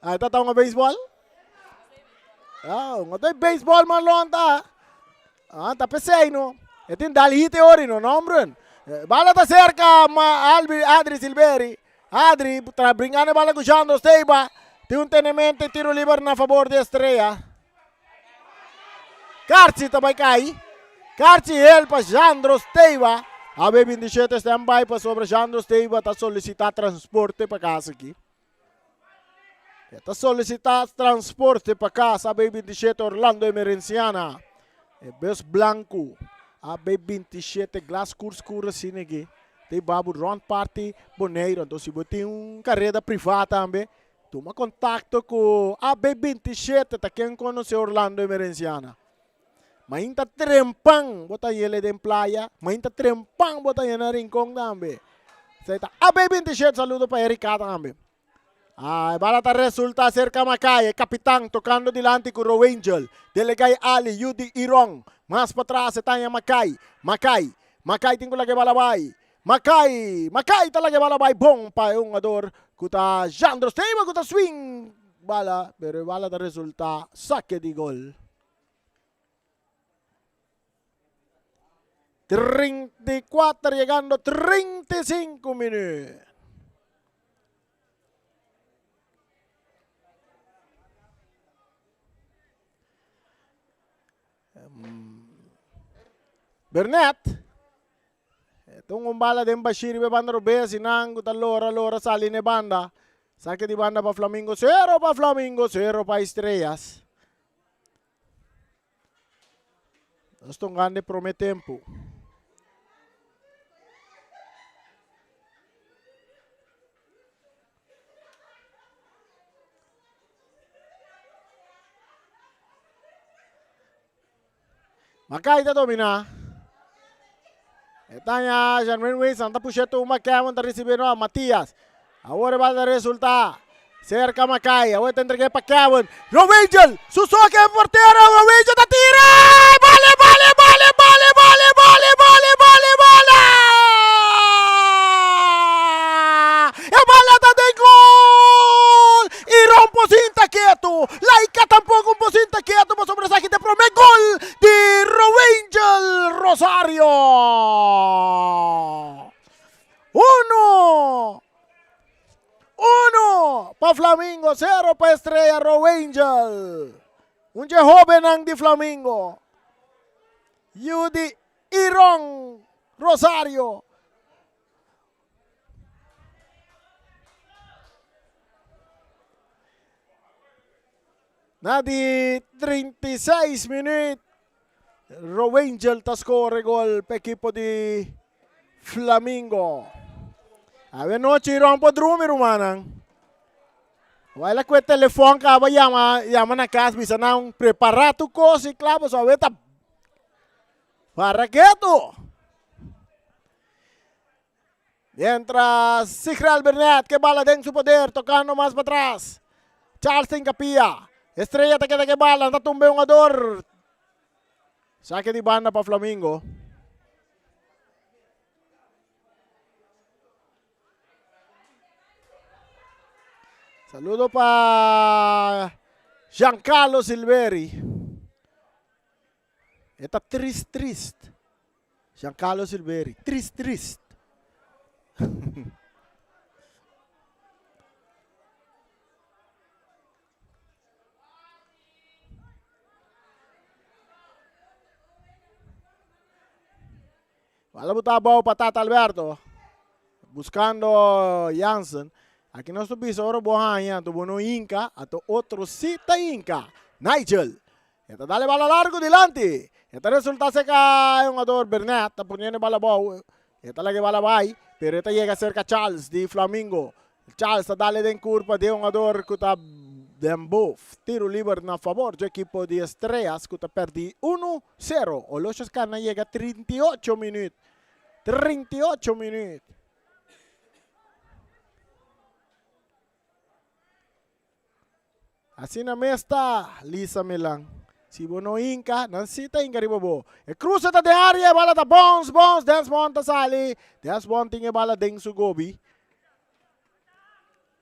Ah, ta ta hunga baseball? Ah, hunga ta baseball Marlon ta. Ah, ta pesey no. E tin dal hit e ori no, no homerun. Bala ta cerca ma Albi, Adri Silveri. Adri tra bringando e bala cu Jandro Steiba. Tin un tenemento y tiro liber na favor di Estrella. Karchi ta bai cai. Karchi hel pa Jandro Steiba. AB 27 stand by pasobra Jandro Steiba ta solicita transporte pa casa aki. E ta solicita transporte pa cas AB 27 Orlando Emerenciana. E bus blanco AB 27 glas scur scur asina aki. Ta hiba bo rond parti Boneiro. Anto si bo tin un careda priva tambe tuma contacto cu AB 27 ta ken conoce Orlando Emerenciana. Mainta trempan bo ta yele den playa, mainta trempan bo ta yena Rincon tambe. Esei ta AB 27, saludo pa Erika tambe. Ah, e bala ta resulta cerca Makai, e capitan tocando dilanti cu Roangel. Delegay Ali, yu di Iron. Mas patras e taña Makai. Makai, Makai tin cu laga e bala bay. Makai, Makai ta laga e bala bay bon pa e hungador cu ta Jandro Steba cu ta swing bala, pero e bala ta resulta saque di gol. 34 llegando 35 minuut. Burnett ta un bala den Bashir riba e banda robes y nan cu ta lora lora sali na e banda. Saque di banda pa Flamingo, cero pa Flamingo, cero pa Estrellas. Nos ta un grande prome tempo. Makai ta domina. E taña Jermaine Wilson ta pusha tumba Kevin ta recibi no Matias. Awor e bal ta resulta cerca Makai. Awor ta entrega pa Kevin. Rowangel su soke e portero. Rowangel ta tira. Bale bale bale bale bale bale bale bale bala. E bala ta den gol. Y rompo sinta ketu. Laika tampoco un posinta ketu pasobra esaki ta e prome gol di Rowangel Rosario. Uno! pa Estrella Roangel. Un dje hobennan di Flamingo. Yu di Iron Rosario. Na di 36 minuut Roangel ta score gol pa ekipo di Flamingo. Awe nochi Iron por drumi rumannan. Waila ku e telefon kaba yama yama na kas bisa nan prepara tur kos i kla pasobra awe ta para ketu. Mientras Sigrel Bernet ke bala den su poder tocando mas patras. Charles tin kapia. Estrella ta keda ke bala ta tumba e hungador. Sake di banda pa Flamingo. Saludo pa Giancarlo Silveri. E ta trist trist. Giancarlo Silveri, trist trist. Bala buta abou pa Tata Alberto. Buscando Jansen. Aki nos ta bisa ora bo haña anto bo no hinca, anto otro si ta hinca. Nigel. E ta dal e bala largo dilanti. E ta resulta serka e hungador Bernet. Ta poniendo e bala abou. E ta laga e bala bai, pero e ta yega serka Charles di Flamingo. Charles ta dal e den kurpa di e hungador ku ta den bof. Tiro liber na fabor dje ekipo di Estrellas ku ta perdi uno sero. Oloshi Scarna yega 38 minuut. 38 minuut. Asina mes ta, Lisa Milan. Si bo no hinka, nan si ta hinka riba bo. E cruce ta den area, e bala ta bounce, bounce, Desmond ta sali. Desmond tin e bala den su gobi.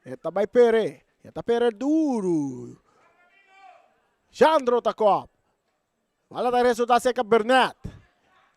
E ta bai pere, e ta pere duru. Jandro ta kop. Bala ta resulta serka Burnett.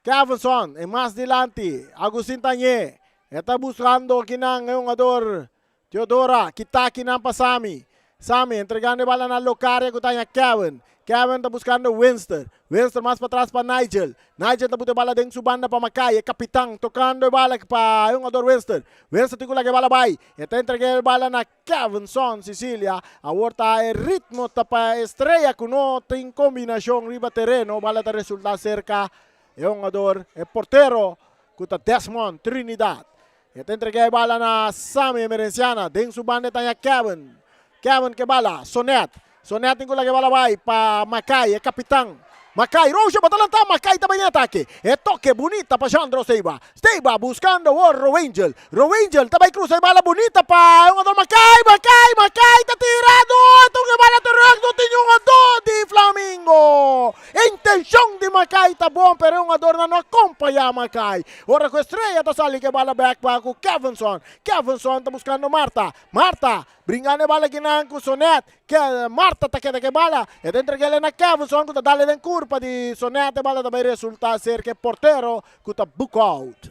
Kevinson e mas dilanti. Agustin Tañé. E ta buscando kinan e hungador Teodora. Kita kinan pa Sami. Sami entregando e bala na Locaria cu ta haña Kevin. Kevin ta buscando Winston. Winston mas patras pa Nigel. Nigel ta buta e bala den su banda pa Mackay, e capitan, tocando e bala pa e hungador Winston. Winston tin cu laga e bala bay. E ta entrega e bala na Kevinson Cicilia. Awor ta e ritmo ta pa Estrella cu no tin combinacion riba tereno. Bala ta resulta cerca e hungador, e portero cu ta Desmond Trinidad. E ta entrega e bala na Sammy Emerenciana. Den su banda e ta haña Kevin. Kevin ke bala. Sonet. Sonet tin ku laga e bala bai pa Makai, e kapitan. Makai, Roosje bo ta lantá, Makai ta bai den atake. E toke bunita pa Jandro Steiba. Steiba buskando awor Roangel. Roangel ta bai krusa e bala bunita pa e hungador Makai. Makai, Makai ta tira. No, e toke e bala terug. No tin hungadó di Flamingo. Intenshon di Makai ta bon pero e hungadornan no a kompañá Makai. Ora ku Estrella ta sali ku e bala bèk pa ku Kevinson. Kevinson ta buskando Marta. Marta bringando e bala kinan ku Sonet. Ke Marta ta keda ku e bala. E ta entreg'el na Kevinson ku ta dal den kurpa di Sonet. E bala ta bai resultá serka e portero ku ta Boekhout.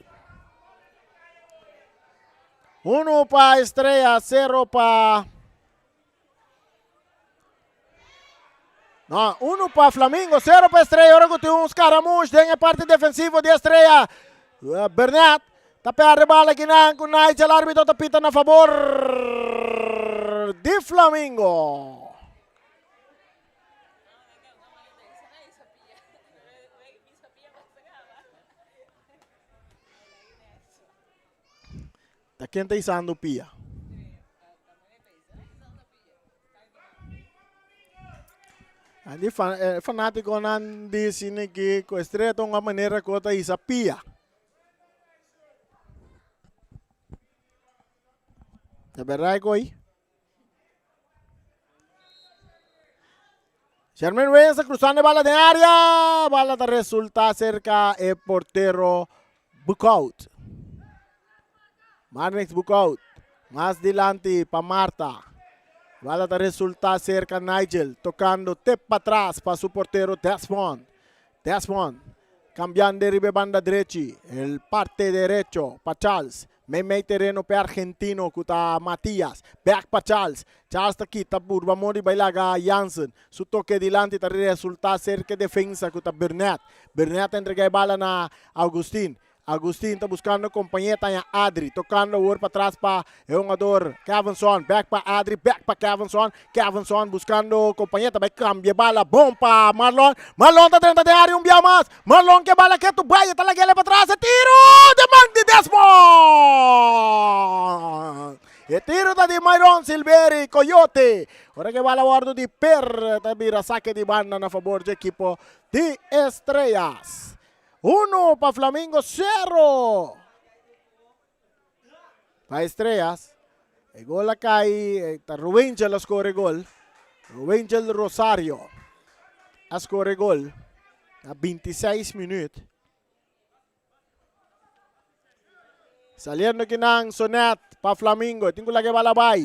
Uno pa Estrella, sero pa. No, uno pa Flamingo, cero pa Estrella. Ora ku tin un scaramouche den e parti defensivo di Estrella. Eh, Bernat ta perde bala kinan ku Nigel arbitro ta pita na favor di Flamingo. Ta ken ta isando pia? Andi fan, eh, fanátikonan di sine ki ku Estrella ta un manera ku ta isa pia. Ta berdad ku ei? Sherman Reyes ta cruzando e bala den área. Bala ta resulta cerca e portero Boekhout. Marnix Boekhout. Mas dilanti pa Marta. Bala ta resulta cerca Nigel. Tocando tep patras pa su portero Desmond. Desmond cambiando riba e banda drechi. El parte derecho pa Charles. Meimei tereno p'e argentino ku ta Matias. Bèk pa Charles. Charles ta kita purba modi bai laga Jansen. Su toke dilanti ta resultá serka e defensa ku ta Burnett. Burnett ta entregá e bala na Augustin. Augustin ta buskando kompañé ta haña Adri. Tokando awor patras pa e hungador Kevinson. Bèk pa Adri, bèk pa Kevinson. Kevinson buskando kompañé ta bai kambia e bala bon pa Marlon. Marlon ta drenta den área un bia mas. Marlon ke bala ketu bai e ta lag'é le patras e tiro den man di Desmond! E tiro ta di Myron Silveri Coyote. Ora ke bala wòrdu di per ta bira sake di banda na fabor dje ekipo di Estrellas. Uno pa Flamingo sero pa Estrellas. E gol a kai ta Ruangel a score e gol. Ruangel Rosario a score e gol na 26 minuut. Saliendo kinan Sonet pa Flamingo. E tin ku laga e bala bai.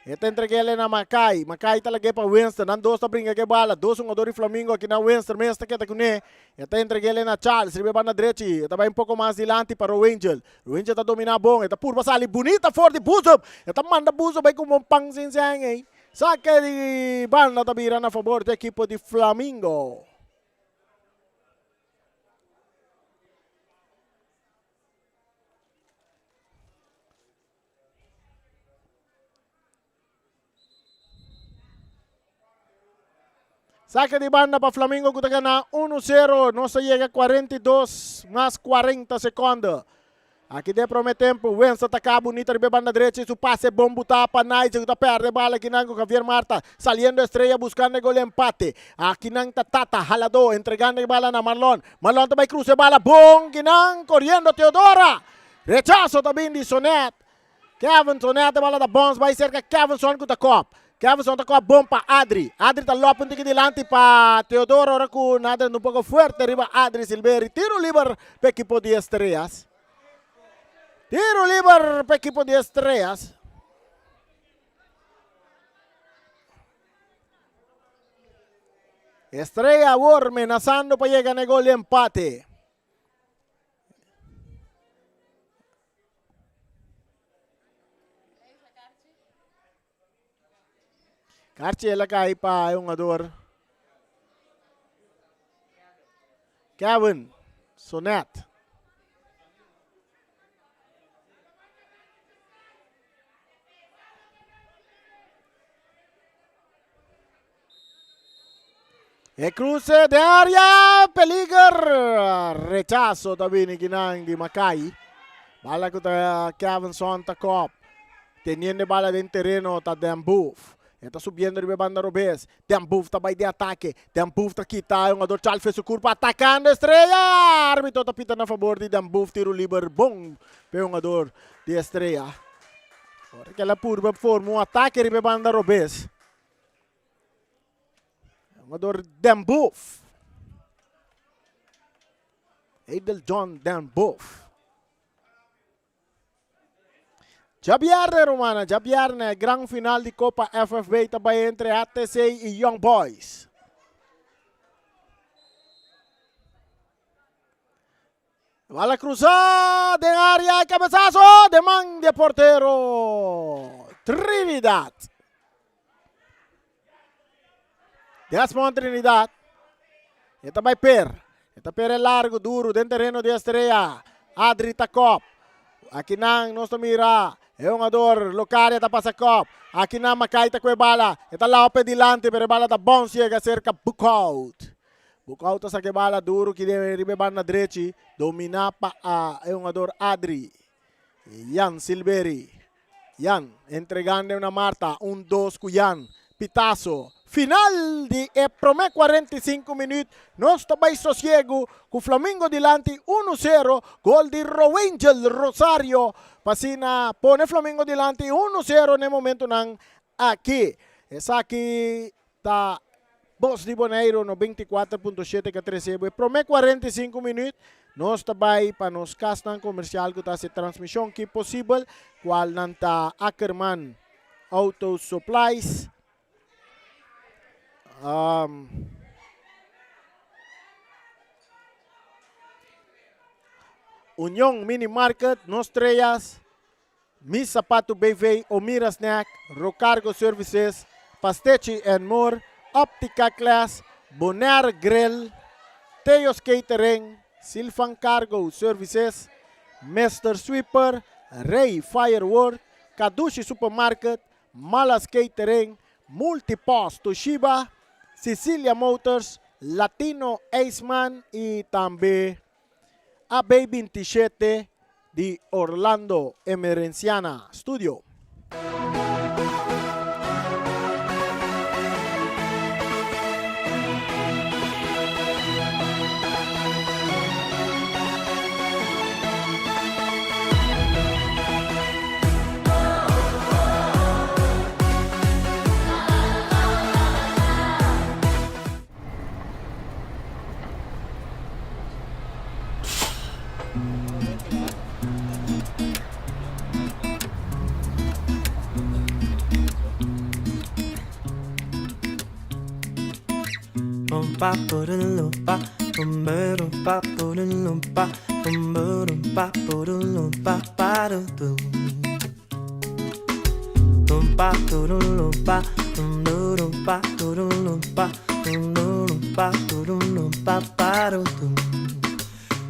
E ta entreg'é na Makai. Makai ta lag'é pa Winston. Nan dos ta bringa ku e bala. Dos hungador di Flamingo aki na Winston mes ta keda kuné. E ta entreg'é na Charles riba e banda drechi. E ta bai un poko mas dilanti pa Roangel. Roangel ta dominá bon. E ta purba sali bunita for di Buzum. E ta manda Buzum bai ku un pan sin sèn ei. Sake di banda ta bira na fabor di ekipo di Flamingo. Saque di banda pa Flamingo ku ta gana 1-0. Nos ta yega 42 mas 40 seconde. Aki den prome tempo, Wens ta ataca bunita riba e banda drecha y su pase bon buta pa Nigel ku ta perde bala akinan ku Javier Marta saliendo Estrella buscando e gol empate. Akinan ta Tata halado entregando e bala na Marlon. Marlon ta bay cruza e bala bon kinan coriendo Teodora. Rechazo ta bin di Sonet. Kevin Sonet e bala ta bons bai serka Kevinson ku ta kop. Kevinson ta kop bon pa Adri. Adri ta lòp un tiki dilanti pa Teodoro ora ku nan a drenta un poko fuerte riba Adri Silveri. Tiro liber pa ekipo di Estrellas. Tiro liber pa ekipo di Estrellas. Estrella awor menasando pa yega na e gol di empate. Karchi el a kai pa e hungador Kevin Sonet. E cruce de área, peliger. Rechazo ta bini kinan di Makai. Bala ku ta Kevin Son ta kop. Teniendo e bala den tereno ta Dan Booth. E ta subiendo riba e banda robes. Dan Booth ta bai den atake. Dan Booth ta kita e hungador Charles Fe su kurpa atakando Estrella. Arbitro ta pita na fabor di Dan Booth. Tiro liber bon pa e hungador di Estrella. Ora ku el a purba forma un atake riba e banda robes. Jugador Den Boef. Edel John Den Boef. Djabierne, rumana, djabierne, gran final di Copa FFB ta bai entre ATC y Young Boys. Bala cruza den area, cabezazo den man di e portero Trinidad. Desmond Trinidad. E ta bai per. E ta per e largo duro den terreno di Estrella. Adri ta kop. Aki nan nos ta mira e hungador Locaria ta pasa kop. Aki nan Makai ta kue bala. E ta lao pe dilanti pero e bala ta bounce yega cerca Boekhout. Boekhout ta saka e bala duro ki den riba e banda drechi. Domina pa e hungador Adri. Jan Silveri. Jan entregando na Marta. Un dos ku Jan. Pitazo. Final di e prome 45 minuut. Nos ta bai sosiegu ku Flamingo dilanti uno sero. Gol di Roangel Rosario pa asina pone Flamingo dilanti uno sero na e momentonan aki. Esaki ta Bos di Boneiru 94.7 ka trese bo e prome 45 minuut. Nos ta bai pa nos kasnan komersial ku ta hasi transmishon ki posibel, kualnan ta Ackerman Auto Supplies, um, Union Mini Market, Nos Treyas. Mi Sapatu BV, Omira Snack, Rocargo Services, Pastechi and More, Optica Class, Bonaire Grill, Theo's Catering, Silvan Cargo Services, Mr. Sweeper, Ray Firework, Kadushi Supermarket, Malas Catering, Multipost Toshiba, Cecilia Motors, Latino Aceman y tambe AB 27 di Orlando Emerenciana Studio.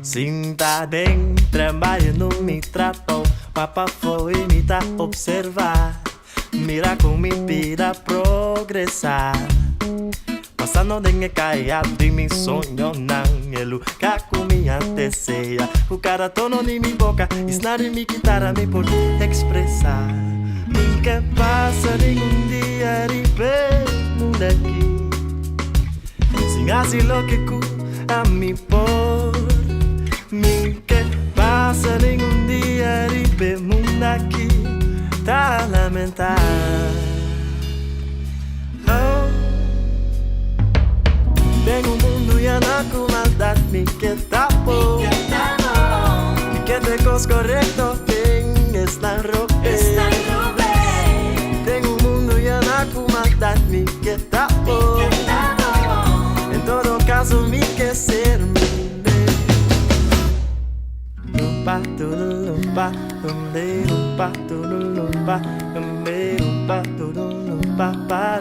Sinta den trabalho mi trapo, papa foi mi ta observa. Mira con mi vida progresa. Pasando den kaya di mi soñonan, e lugar cu mi a desea. Cu cada tono di mi boca, y snaar di mi guitarra mi por expresa. Mi ke pasa ningun dia riba e mundo aki sin haci loke cu ami por. Mi ke pasa ningun dia riba e mundo aki ta lamenta. Oh. Den un mundo yena cu maldad mi ke ta bon. Mi ke ta cos corecto den esnan robes. Den un mundo yena cu maldad mi ke ta bon. En todo caso mi ke ser mi mes. Lumpa, lumpa, lumpa, lumpa, lumpa, lumpa, pa,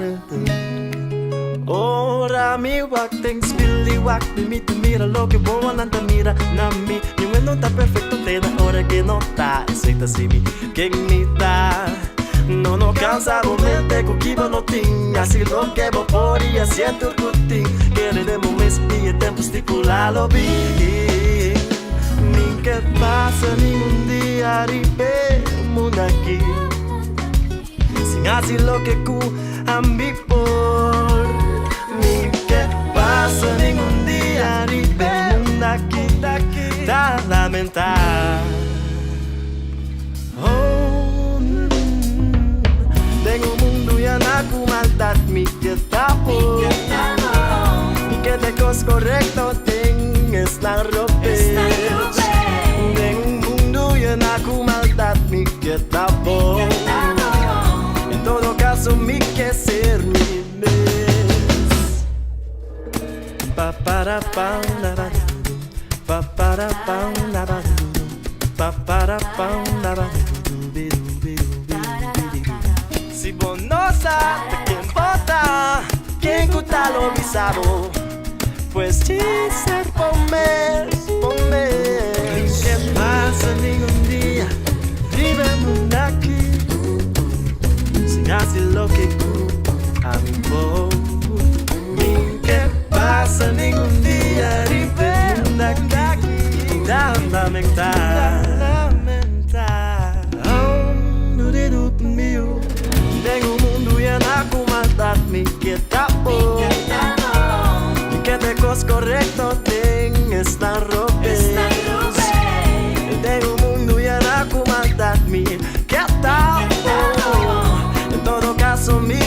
Ora mi wak den spiel y wak mi mi mira loke wowonan ta mira na mi. Mi no ta perfecto te na ora cu no ta. Esey ta si mi ken mi ta. No, no cansa bo mente cu kico no tin. Haci loke bo por y haci tur cu tin. Kere den bo mes y e tempo stipula lo bin. Mi ke pasa ningun dia riba e mundo aki sin haci loke cu ami por. Mi ke pasa ningun dia riba e mundo aki ta lamenta. Oh, Den un mundo yena cu maldad mi ke ta bon. Mi ke ta cos corecto den esnan robes. Den un mundo yena cu maldad mi ke ta bon. En todo caso mi ke ser mi mes. Pa para pa la ba pa para pa la ba pa para pa la ba bi bi bi bi. Si bo no sa ken bo ta, ken cu ta lo bisa bo? Pues si ser bo mes, bo mes. Mi ke pasa ningun dia riba e mundo aki sin haci loke ami por. Mi ke pasa ningun dia riba e mundo aki ta lamenta. Oh, Den un mundo yena cu maldad mi ke ta bon. Mi ke ta cos corecto den esnan robes. Den un mundo yena cu maldad mi ke ta bon. En todo caso mi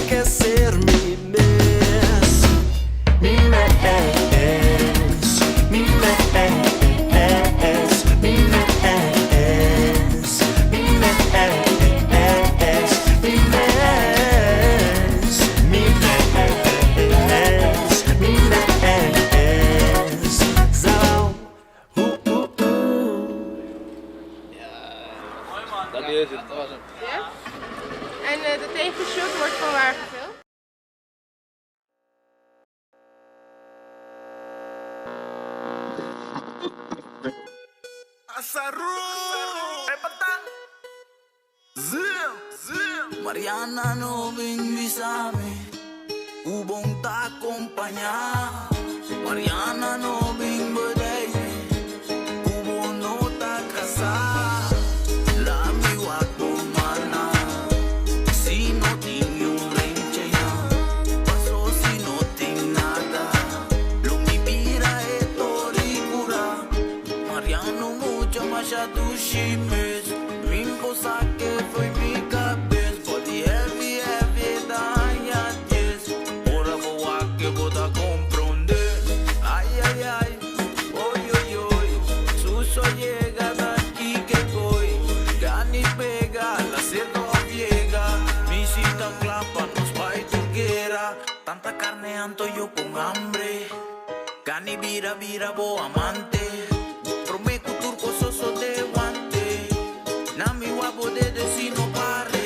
Mariana no bin bisa mi ku bon ta kompañá. Mariana no bin bedei mi ku bo no ta kasá. La mi wak bo mana si no tin un renchi einan. Paso si no tin nada lo mi bira e tori kurá. Mariano mucha masha dushi mes. Min bo sa ke fo'i mi kabes. Body heavy heavy e ta haña dies. Ora bo wak ke bo ta komprondé. Ai ai ai, oi oi oi. Suso yega ta kiko koi. Gani pega, la aserka òf yega. Mi si ta kla pa nos bai tur guera. Tanta karne anto yo kon hambre. Gani bira bira bo amante. Promé ku tur kos sosodé wante. Na mi wak bo dede si no pare.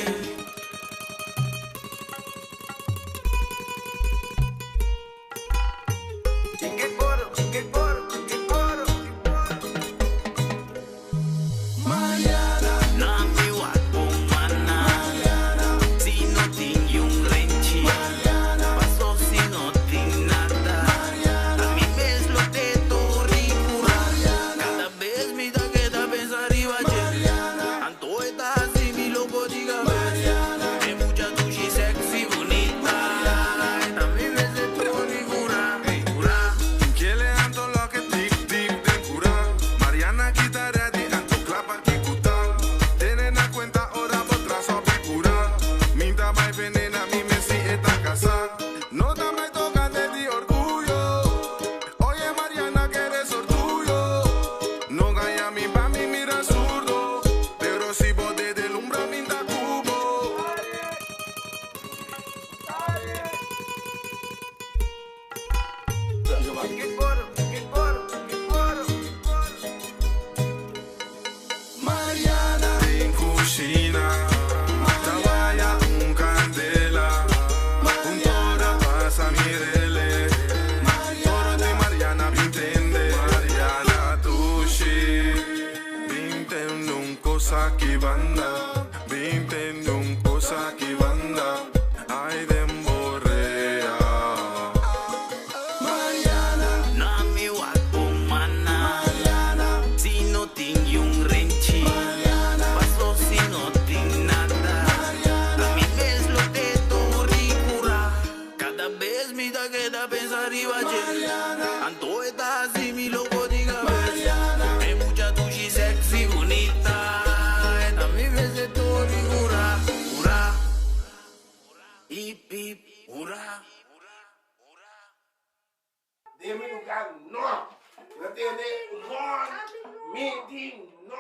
Na mi wak bo mana si no tin yun renchi. Paso si no tin nada. Ami mes lo te tori pura. Kada bes mi ta keda pensa riba dje. Anto e ta hasi mi loko di kabes. E mucha dushi sexy bunita. E ta mi mes e tori pura, pura. Kele anto loke tik tik den kura. Mariana kita ready anto klapa kikuta. Tene na cuenta ora bo traso picura. Minta bai venena mi mesi eta casa. No ta mai tocante di orgullo. Oye Mariana que eres orgullo. No gaya mi pa mi mira zurdo. Pero si bo de delumbra minta cubo. Den cushina, ta waya un candela. Un tora pasa mirele. Toro di Mariana bintende. Mariana tushi. Bintende un cosa que banda. Bintende un cosa que banda. Ay den borrea. Na mi wak bo mana si no tin yun renchi. Paso si no tin nada. Ami mes lo te tori pura. Kada bes mi ta keda pensa riba dje. Anto e ta hasi mi loko di kabes. E mucha dushi sexy bunita. E ta mi mes e tori pura, pura. Hip hip hura. Den mi lugar no. No tene humor. Mi di no.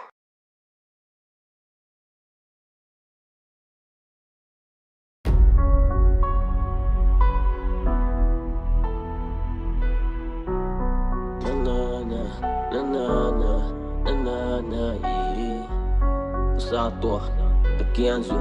Na na na na na na na na na yeah. Sato, ta Kenzo.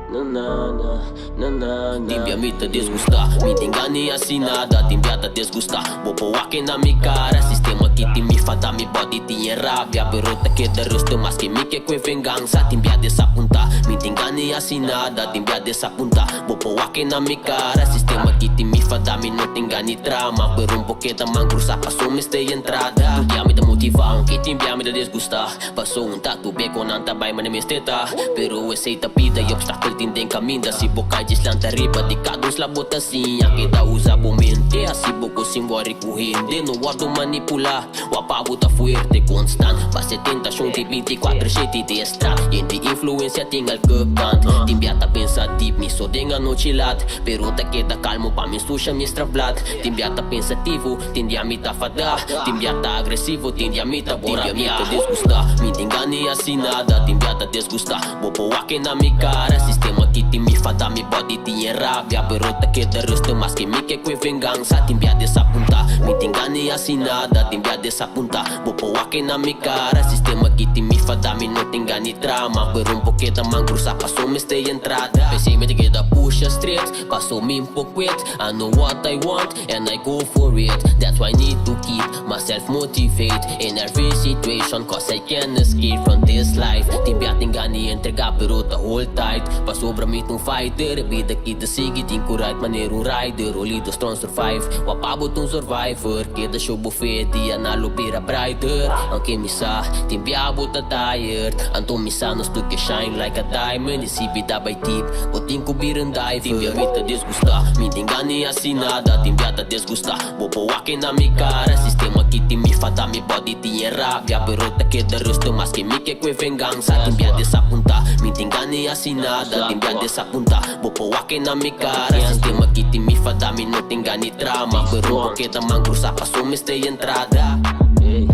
Na na na na na na. Tin bia mi ta disgustá, mi tin gana hasi nada. Tin bia ta disgustá, bo por wak na mi kara. Sistema ki tin mi fada, mi body tin rabia. Pero ta keda rustig, maske mi ke kue vengansa. Tin bia desapuntá, mi tin gana hasi nada. Tin bia desapuntá, bo por wak na mi kara. Sistema ki tin mi fada, mi no tin gana trama. Pero un por keda man krusá, paso mester entrada. Tur dia mi ta motivá, aunke tin bia mi ta disgustá. Paso un ta tur be kon nan ta bai mane mester ta. Pero esei ta bida i obstakel tin den kaminda. Si bo kai djis lanta riba di kada un sla bo ta siña. Keda usa bo mente hasi bo kos sin wòri ku hende. No wòrdu manipulá, wapa bo ta fuerte konstant. Pasa e tentashon di bintikwatro shete di e strat. Yen di influensia tin alke kant. Tin bia ta pensa dip mi so den anochi lat. Pero ta keda kalmo pa mi susha mi strafblad. Tin bia ta pensativo, tin dia mi ta fadá. Tin bia ta agresivo, tin dia mi ta bo rabia. Mi ta disgustá, mi tin gana hasi nada. Tin bia ta disgustá, bo por wak na mi kara. Sistema. ki tin mi fada mi body tin e rabia Pero ta keda rustig maske mi ke kue vengansa Tin bia desapunta mi tin gana hasi nada Tin bia desapunta bo por wak na mi kara Sistema ki tin mi fada mi no tin gana trama Pero un por keda man krusa paso mester entrada P'esei mi ta keda pusha straight paso mi por quit I know what I want and I go for it That's why I need to keep myself motivate In every situation cause I can't escape from this life Tin bia tin gana entrega pero ta hold tight Pasobra mi ta un fighter e bida ki ta sigui tin ku ride manera un rider Only the strong survive Wak pa bo ta un survivor Keda show bo fe dia nan lo bira brighter Aunke mi sa tin bia bo ta tired Anto mi sa nos tur ke shine like a diamond Y si bida bay deep bo tin ku bira un diver Tin bia mi ta disgusta Mi tin gana hasi nada Tin bia ta disgusta Bo por wak na mi kara Sistema ki tin mi fada mi body tin e rabia Pero ta keda rustig maske mi ke kue vengansa Tin bia desapunta Mi tin gana hasi nada Tin bia desapunta Bo por wak na mi kara Sistema ki tin mi fada mi no tin gana trama Pero bo keda man krusa paso mester entrada Ey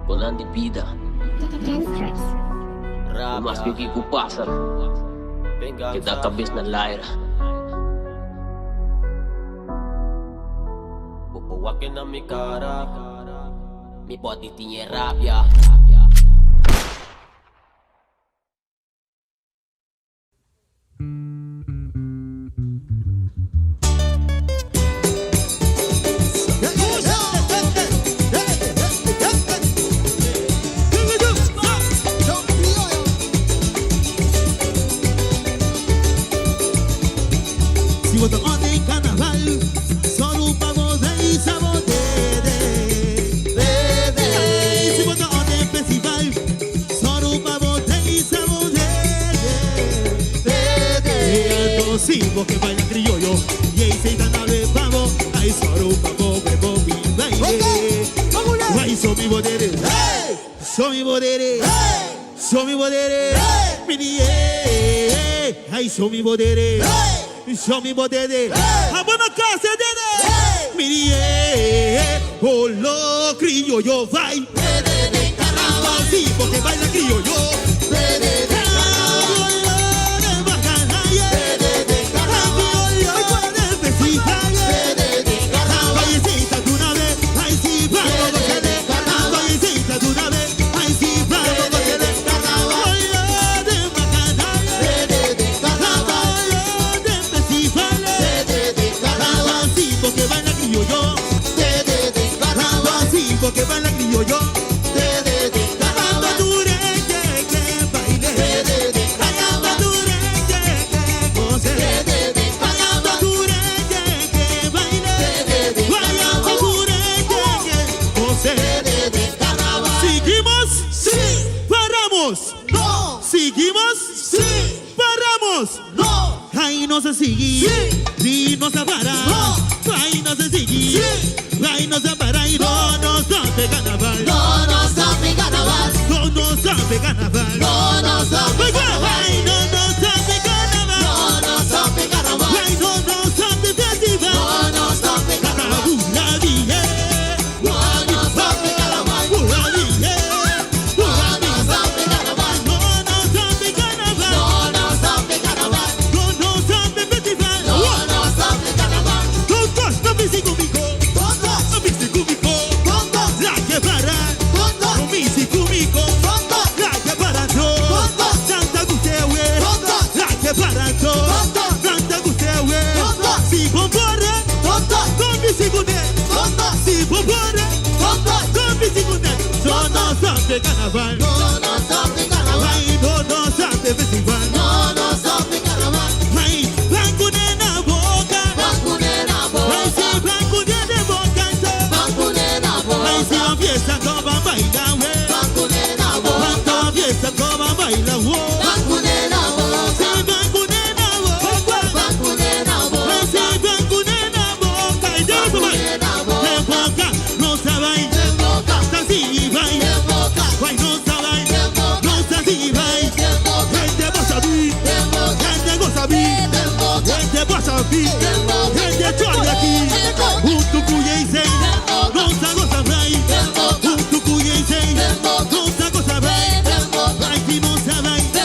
Konan di bida Maske kiko pasa Keda kabes na laira Bo por wak na mi kara Mi body tin e rabia. Si bo ta on den carnaval, sòru pa bo reisa bo dede. Ey, si bo ta on den festival, sòru pa bo reisa bo dede. Ey, anto si bo ke baila crioyo, y ey ta na be pa bo, ay sòru pa bo bebo mi baile. Ay, so mi bo dede, so mi bo dede, so mi bo dede, mi di ey, ay so mi bo dede, so mi bo dede, abo na casa dede, mi di ey, olo crioyo vai, sí, porque baila crioyo. Que baila criollo. Seguimos? Sí. Paramos? No. Seguimos? Sí. Paramos? No. Ay, no se sigue. Sí. No se para. No. Ay, no se sigue. Sí. Ay, no se para y no nos sabe carnaval. No nos sabe carnaval. No nos sabe carnaval. No nos sabe carnaval. Ay, no nos sabe carnaval. No nos sabe carnaval. Ay, no nos sabe festival. No nos sabe carnaval. La vie. No nos sabe carnaval. La vie. No nos sabe carnaval. No nos sabe carnaval. No nos sabe carnaval. No nos sabe festival. No nos sabe carnaval. Todos no me sigo mico. Todos. No me sigo mico. Todos. La que para. Todos. No me sigo mico. Todos. La que para todo. Santa Gustewe. Todos. La que para todo. Todos. Santa Gustewe. Todos. Si popore. Todos. No me sigo ne. Todos. Si popore. Todos. No me sigo ne. No nos sabe carnaval. No nos sabe carnaval. Ay, no nos sabe festival. No nos sabe carnaval. Ay, blanco nena boca. Bacunera Ay, boca. si blanco nena boca. Bacunera Ay, si boca. la fiesta no va a bailar, güey. Bacunera boca. Cuando fiesta no va a bailar, güey. Bacunera boca. Si blanco nena boca. Bacunera Ay, boca. si blanco nena boca. Y de eso va. Bacunera De boca. boca, no sabe. De boca. Así va. De boca. Ay, no sabe. De boca. No sabe, va. De boca. Gente va a saber. De boca. Gente goza bien. De boca. Gente va a saber. De boca. Gente chorra aquí. De boca. Un tucu y seis. De boca. No se goza bien. De boca. Un tucu y seis. De boca. No se goza bien. De boca. Aquí no se va. De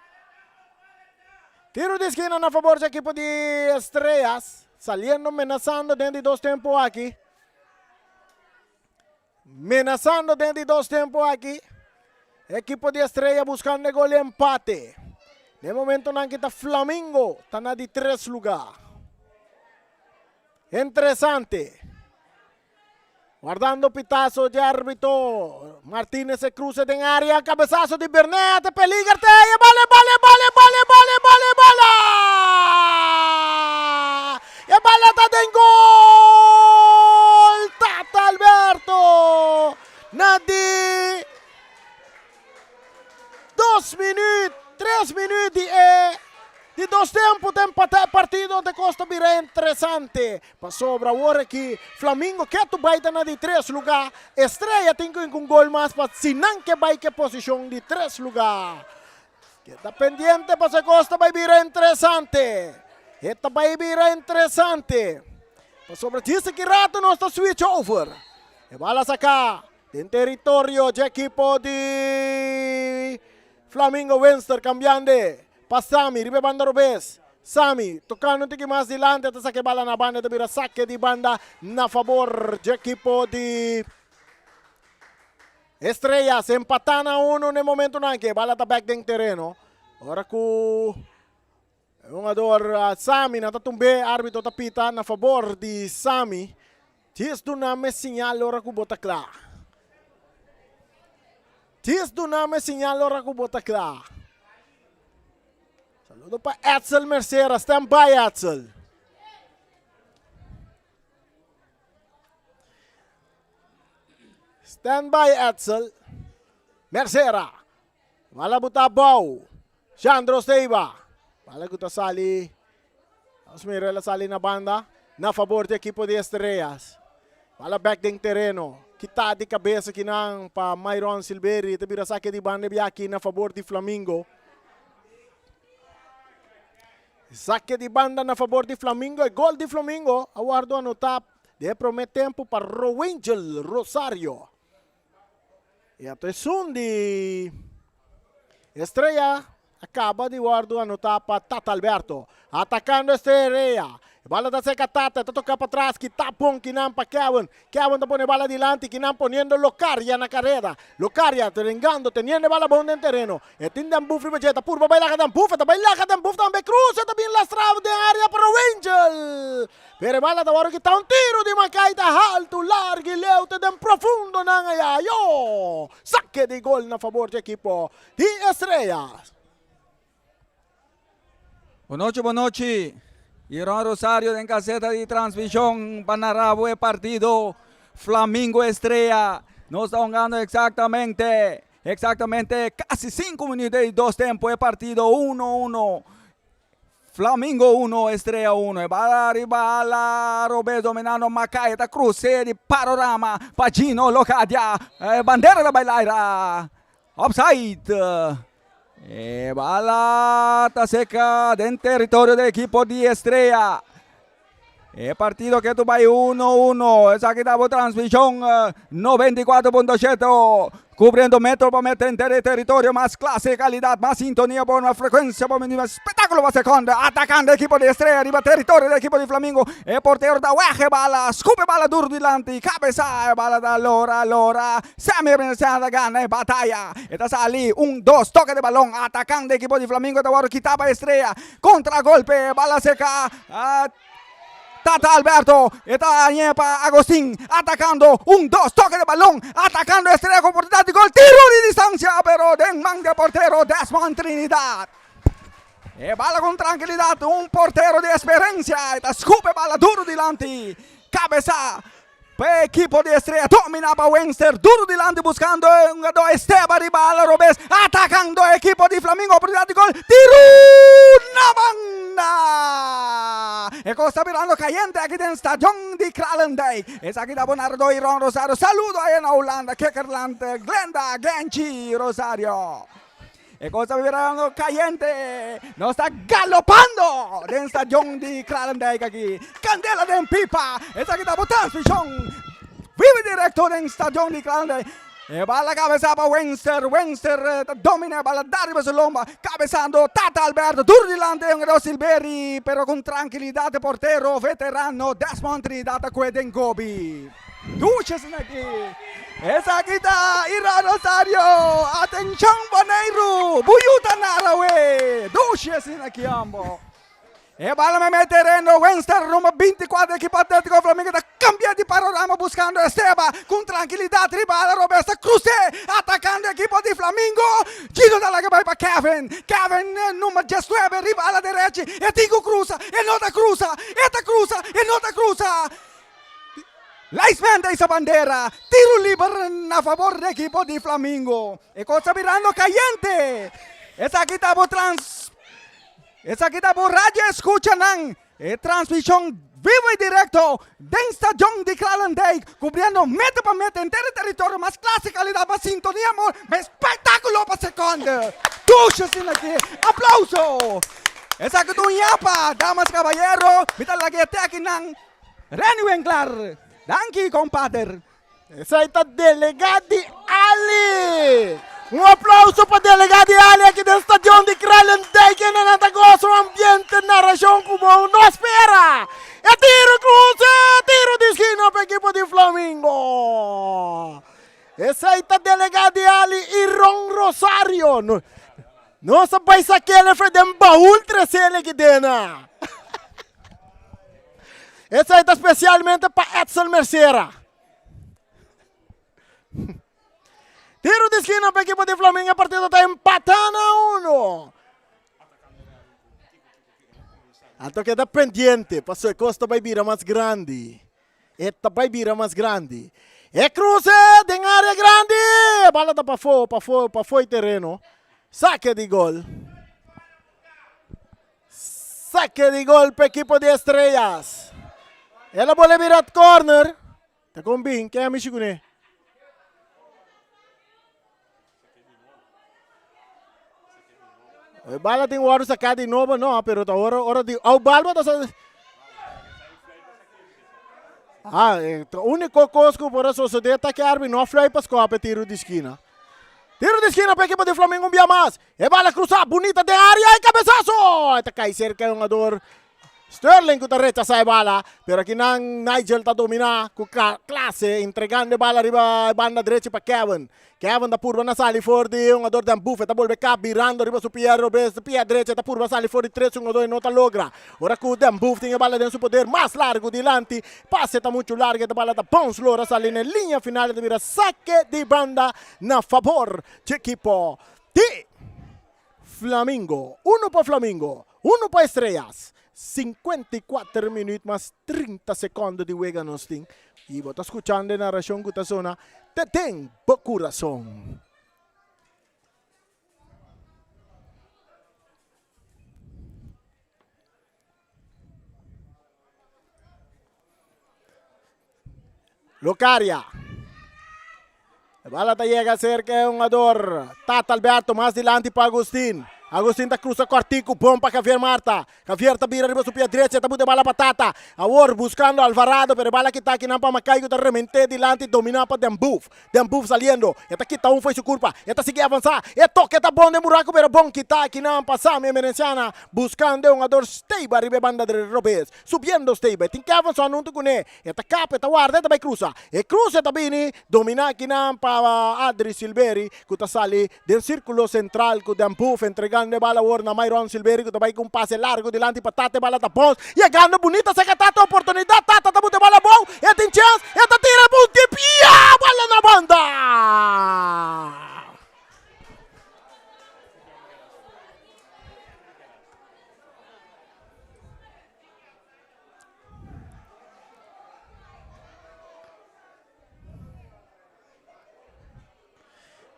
Tiro di eskina na fabor di ekipo di Estrellas. Saliendo menasando den di dos tempo aki. Menasando den di dos tempo aki. Ekipo di Estrella buscando e gol di empate. Den momentonan ki ta Flamingo ta na di tres lugar. Interesante. Guardando pitazo di arbitro. Martinez e cruce den area. Cabezazo di Bernet. Peliger te. E bala, bala, bala, bala, bala, bala, bala. E bala ta den gol. Tata Alberto. Na di dos minuut, tres minuut di e di dos tempo ta empata e partido te kos ta bira interesante. Pasobra awor aki Flamingo ketu bai ta na di tres luga. Estrella tin ku un gol mas pa si nan ke bai ke posishon di tres luga. Keda pendiente pasobra e kos ta bai bira interesante. E ta bai bira interesante. Pasobra djis aki rato nos ta switch over. E bala saka den teritorio dje ekipo di Flamingo Winster cambiande pa Sami riba e banda robes. Sami tocando un tiki mas dilanti ta saca e bala na banda ta bira saque di banda na fabor dje ekipo di Estrellas. Empata na uno na e momentonan aki. E bala ta bek den tereno. Ora cu E hungador Sami na ta tumbe, arbitro ta pita na fabor di Sami. Djis duna mi señal ora ku bo ta kla. Djis duna mi señal ora ku bo ta kla. Saludo pa Edsel Mercera, stand by Edsel. Stand by Edsel Mercera. Bala buta abou. Jandro Seiba. Bala ku ta sali. Nos mira el a sali na banda. Na fabor di ekipo di Estrellas. Bala bek den tereno. Kita di kabesa kinan pa Myron Silveri. Ta bira sake di banda bia aki na fabor di Flamingo. Sake di banda na fabor di Flamingo. E gol di Flamingo a wordo anota den e prome tempo pa Roangel Rosario. E ato esun di Estrella a caba di wordo anota pa Tata Alberto. Atacando Estrella. E bala ta seca Tata, ta toca pa tras, kita bon kinan pa Kevin. Kevin ta pone bala dilanti, kinan poniendo Locaria na careda. Locaria rengando, teniendo e bala bon den tereno. E tin den buf riba dje, ta purba bai laga den buf, e ta bai laga den buf tambe. Cruz, e ta bin lastra den area pa Roangel. Pero e bala ta wòrdu kita un tiru di Makai ta haltu, largu i leu te den profundo nan aya. Yo! Sake di gol na fabor di ekipo di Estrellas. Bonochi bonochi, Iron Rosario den caseta di transmision pa narra bo e partido Flamingo Estrella. Nos ta hungando exactamente, exactamente casi cinco minuto di dos tempo e partido uno uno. Flamingo uno, Estrella uno. E bala ariba ala robes dominando Macaya ta cruce di panorama pa Gino Locadia. E bandera ta bai laira. Offside. E bala ta seca den territorio di equipo di Estrella. E partido ke tu bai uno uno. Esaki ta bo transmishon 94.7 cubriendo metro pa metro henter e territorio. Mas clase, calidad, mas sintonia por mas frecuencia por minuto, mas espectáculo pa seconda. Atacando equipo di Estrella riba territorio di equipo di Flamingo. E portero ta weg e bala, scupe e bala duro dilanti, cabeza e bala ta lora, lora. Sammy Veneziano ta gana e bataya. E ta sali un, dos, toque de balon. Atacando equipo di Flamingo ta wòrdu kita pa Estrella. Contragolpe, bala seca. Tata Alberto, e ta hañ'é pa Agustin, atacando, un, dos, toque de balon, atacando Estrella cu oportunidad di gol, tiro di distancia, pero den man di portero Desmond Trinidad. E bala con tranquilidad, un portero di experiencia, e ta scup e bala duro dilanti, cabeza Pa e ekipo di Estrella domina pa Wenster duro dilanti buscando e hungador Esteban riba ala robes atacando e ekipo di Flamingo oportunidad di gol tiru na banda e cos ta birando cayente aki den stadion di Kralendijk esaki ta Bonardo y Ron Rosario saludo aya na Hulanda Kikkerland Glenda Genchi Rosario. E cos ta birando cayente. Nos ta galopando den stadion di Kralendijk aki. Candela den pipa. Esaki ta bo transmision vivo y directo den stadion di Kralendijk. E bala kabesá pa Wenster, Wenster ta domina e bala da riba su lomba, kabesando Tata Alberto duro dilanti e hungadó Silveri, pero ku trankilidat e portero veterano Desmond Trinidad ta kue den gobi. Dushi asina aki. Esaki ta Ira Rosario! Atenshon Boneiru! Buyuta nara we! Dushi asina aki hombo. E bala meme tereno, Wenster number 24 ekipo Atletico Flamingo ta cambia di panorama buscando Esteba con tranquilidad riba ala robes ta cruce atacando ekipo di Flamingo. Gino ta laga bai pa Kevin, Kevin number 19 riba ala derechi e tin cu cruza, e no ta cruza, e ta cruza, e no ta cruza. Linesman ta hisa bandera, tiro liber na favor di ekipo di Flamingo. E cos ta birando cayente. Esaki ta bo trans. Esaki ta bo radio escuchanan e transmision vivo y directo den stadion di Kralendijk cubriendo meta pa meta henter e territorio mas clase calidad mas sintonia amor mas espectaculo pa seconde. Dushi asina aki. Aplauso! Esaki ta un yapa, damas y caballero. Mi ta laga e te akinan. Renny Winklaar, danki compadre. Esei ta delegá di Ali! Un aplauso pa delegá di Ali aki den stadion di Kralendijk. Kende nan ta gosa un ambiente narashon ku bo no spera. E tiro kruse, tiro di skina pa ekipo di Flamingo. Esei ta delegá di Ali i Ron Rosario. Nos a bai sak'el efe den baul tres'el aki dena. Esei ta spesialmente pa Edsel Mercera. Tiro di skina pa ekipo di Flamingo, e partido ta empatá na uno. Anto keda pendiente, paso e kos ta bai bira mas grandi. E ta bai bira mas grandi. E kruse den área grandi! E bala ta pafó, pafó, pafó e tereno. Sake di gol. Sake di gol pa ekipo di Estrellas. El a bole bira corner. Ta kon bin, ken a mishi kuné? E bala tin wòrdu saká di nobo no, pero ta ora ora di ou balba ta sa Ah, e úniko kos ku por a sosodé ta ke Arby no a flui pa skòp e tiro di skina. Tiro di skina pa ekipo di Flamingo un bia mas. E bala krusá bunita den área e kabesaso! E ta kai serka e hungador Sterling ku ta rechasá e bala, pero akinan Nigel ta dominá ku klase entregando e bala riba e banda drechi pa Kevin. Kevin ta purba na sali for di e hungador Den Boef, e ta bolbe kap birando riba su pia robes, pia drechi e ta purba sali for di tres hungador e no ta logra. Ora ku Den Boef tin e bala den su poder mas largu dilanti, pase ta muchu largu e ta bala ta bounce lora sali na e liña final e ta bira sake di banda na fabor dje ekipo di Flamingo. Uno pa Flamingo, uno pa Estrellas. 54 minuut mas 30 secondo di wega nos tin. Y bo ta scuchando e narracion cu ta sona te den bo curason. Locaria. E bala ta yega cerca e hungador Tata Alberto mas dilanti pa Agustin. Agustin ta cruza cortico bon pa Javier Marta. Javier ta bira riba su pia drecha ta buta e bala pa Tata. Awor buscando Alvarado pero e bala kita akinan pa Macay cu ta remente dilanti domina pa Den Boef. Den Boef saliendo e ta kita un fo'i su curpa e ta sigui avansa e toke ta bon den buraco pero bon kita akinan pa Sammy Emerenciana buscando e hungador Steiba riba e banda robes. Subiendo Steiba e tin Kevin Son hunto cune. E ta kap, e ta warda, e ta bai krusa. E kruse ta bini dominá akinan pa Adri Silveri ku ta sali den sirkulo sentral ku Den Boef entregando e bala awor na Myron Silveri ku ta bai ku un pase largu dilanti pa Tata. E bala ta bons yegando bunita seka Tata oportunidat. Tata ta buta e bala abou, e tin chèns, e ta tira e punti pia! Bala na banda!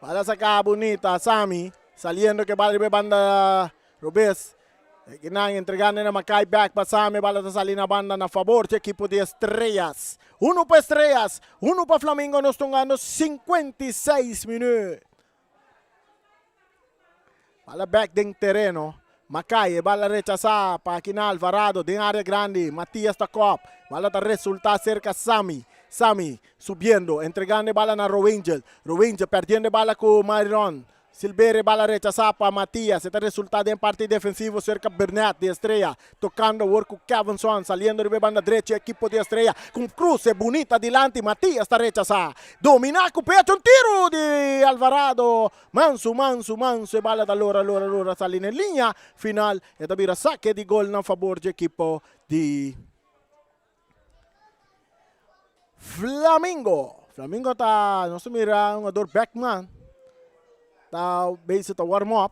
Bala saca bonita Sammy saliendo que bala riba banda robes. Ekinan entregando na Makai back pa Sammy bala ta sali na banda na favor di equipo di Estrellas. Uno pa Estrellas, uno pa Flamingo nos tungando 56 minuut. Bala bek den tereno. Makai e bala rechasá pa Aquina Alvarado den área grandi. Matias ta kòp. Bala ta resultá serka Sami. Sammy subiendo, entregando e bala na Roangel. Roangel perdiendo e bala ku Myron. Silveri bala rechasá pa Matias. E ta resultá den parti defensivo serka Burnett di Estrella. Tokando awor ku Kevinson saliendo riba e banda drechi ekipo di Estrella ku un kruse bunita dilanti. Matias ta rechasá. Dominá ku pecho un tiru di Alvarado. Mansu, mansu, mansu e bala ta lora, lora, lora sali na e liña final. E ta bira sake di gol na fabor dje ekipo di Flamingo. Flamingo ta, nos ta mira un jugador Beckman ta bezig ta warm up.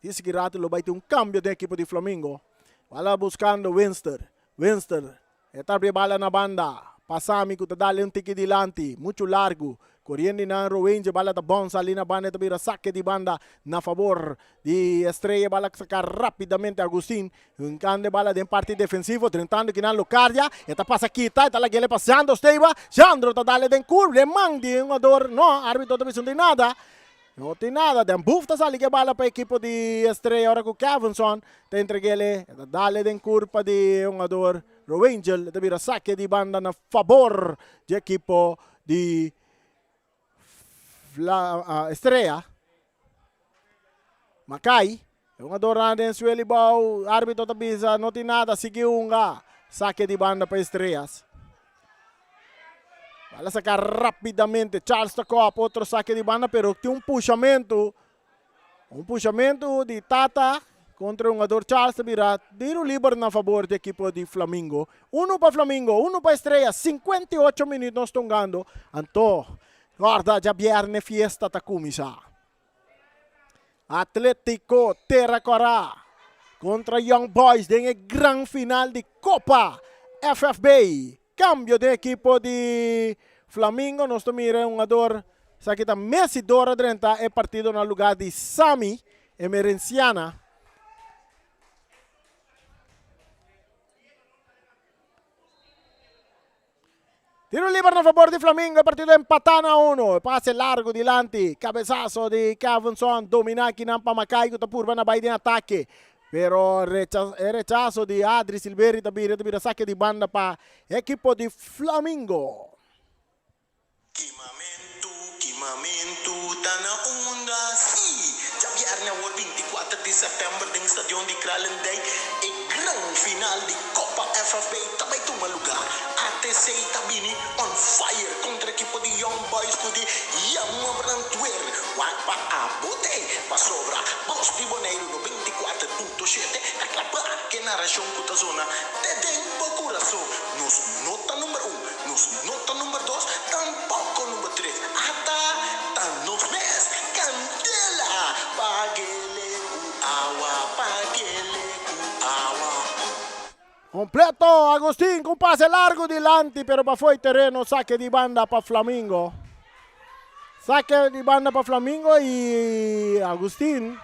Dice ki rato lo bai tin un cambio den ekipo di Flamingo. Bala buscando Winster. Winster e ta abri bala na banda. Pasami ku ta dale un tiki dilanti. Mucho largo. Coriendo nan Rowenje bala ta bounce ali na banda e ta bira saque di banda na favor di Estrella. Bala saca rapidamente Agustin. Hincando e bala den parti defensivo, drentando kinan Locardia, e ta pasa kita, e ta lag'el pa Sandro Steva, Sandro ta dale den curva, den man di un jugador, no, arbitro ta bisa no tin nada, no tin nada, den buf ta sali ke bala pa ekipo di Estrella ora ku Kevinson ta entreg'el, e ta dale den curpa di un jugador Roangel, e ta bira sake di banda na fabor di ekipo di Estrella. Makai, e hungador nan den suelo bou, arbitro ta bisa no tin nada, sigui hunga. Sake di banda pa Estrellas. Bala saka rapidamente, Charles ta kop otro sake di banda, pero tin un pushamento, un pushamento di Tata kontra e hungador Charles ta bira tiro liber na fabor di ekipo di Flamingo. Uno pa Flamingo, uno pa Estrellas, 58 minuut nos ta hungando. Anto, Corda djabierne fiesta ta cuminsa. Atletico Tera Cora contra Young Boys den e gran final di Copa FFB. Cambio den ekipo di Flamingo. Nos ta mira e hungador esaki ta Messi Dora drenta e partido na lugar di Sami Emerenciana. Tiro liber na fabor di Flamingo, e partido empatá na uno. E pase largo dilanti, cabezazo di Kevinson, domina kinan pa Makai ku ta purba na bai den atake. Pero e rechazo di Adri Silveri ta bira ta bira sake di banda pa ekipo di Flamingo. Kimamentu, kimamentu ta na unda? Sí! Djabièrnè awor 24 di sèptèmber den stadion di Kralendijk e gran final di Kopa FFB ta bai tuma lugá. ATC ta bini on fire kontra ekipo di Young Boys ku di Yama Brandweer. Wak pa abo te, pasobra Bos di Boneiru 94.7 ta klabá ku e narashon ku ta zona te den bo kurason. Nos no ta number un, Nos no ta number dos, tampoco number tres, ata ta nos mes! Candela! Pagele cu awa, pagele cu awa. Completo Agustin cu un pase largo dilanti pero pa fo'i tereno sake di banda pa Flamingo. Sake di banda pa Flamingo y Agustin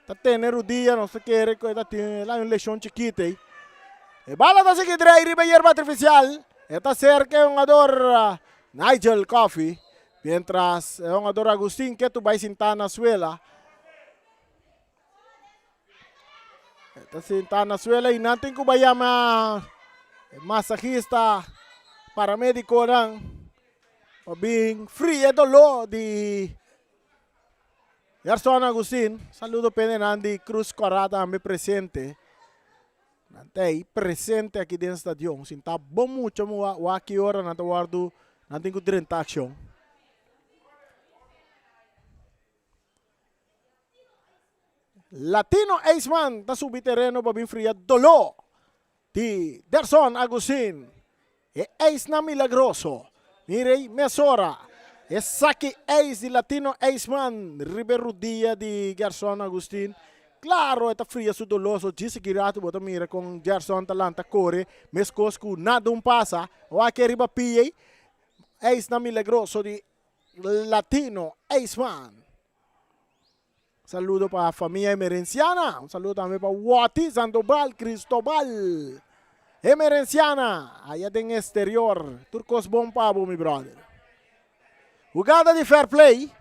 Ta tene rudia, nos ta kere ku e ta tin el hay un leshon chikito ei. E bala ta sigui drei riba e yerba artifisial. E ta serka e hungador Nigel Coffey. Mientras e hungador Agustin Ketu bai sintá na suela. E ta sintá na suela i nan tin ku bai yama e masahista, paramedikonan pa bin fria e doló di Gerson Agustin, saludo pendenan di Cruz Cora tambe presente. Nan ta ei presente aki den stadion. Sin ta bon mucho mo wak ki ora nan ta wordu, nan tin ku drenta akshon. Latino Eisman ta subi tereno pa bin fria doló di Gerson Agustin. E ijsnan milagroso. Mira ei mesora. Esaki ijs di Latino IJsman riba e rudia di Gerson Agustin. Claro e ta fria su dolor so djis aki rato bo ta mira con Gerson ta lanta core mescos cu nada un pasa. Wak e riba pia ei. Ijsnan milagroso di Latino IJsman. Saludo pa famia Emerenciana. Un saludo tambe pa Wati Sandoval Cristobal Emerenciana. Allá den exterior. Tur cos bon pa bo, mi brother. Jugada di fair play.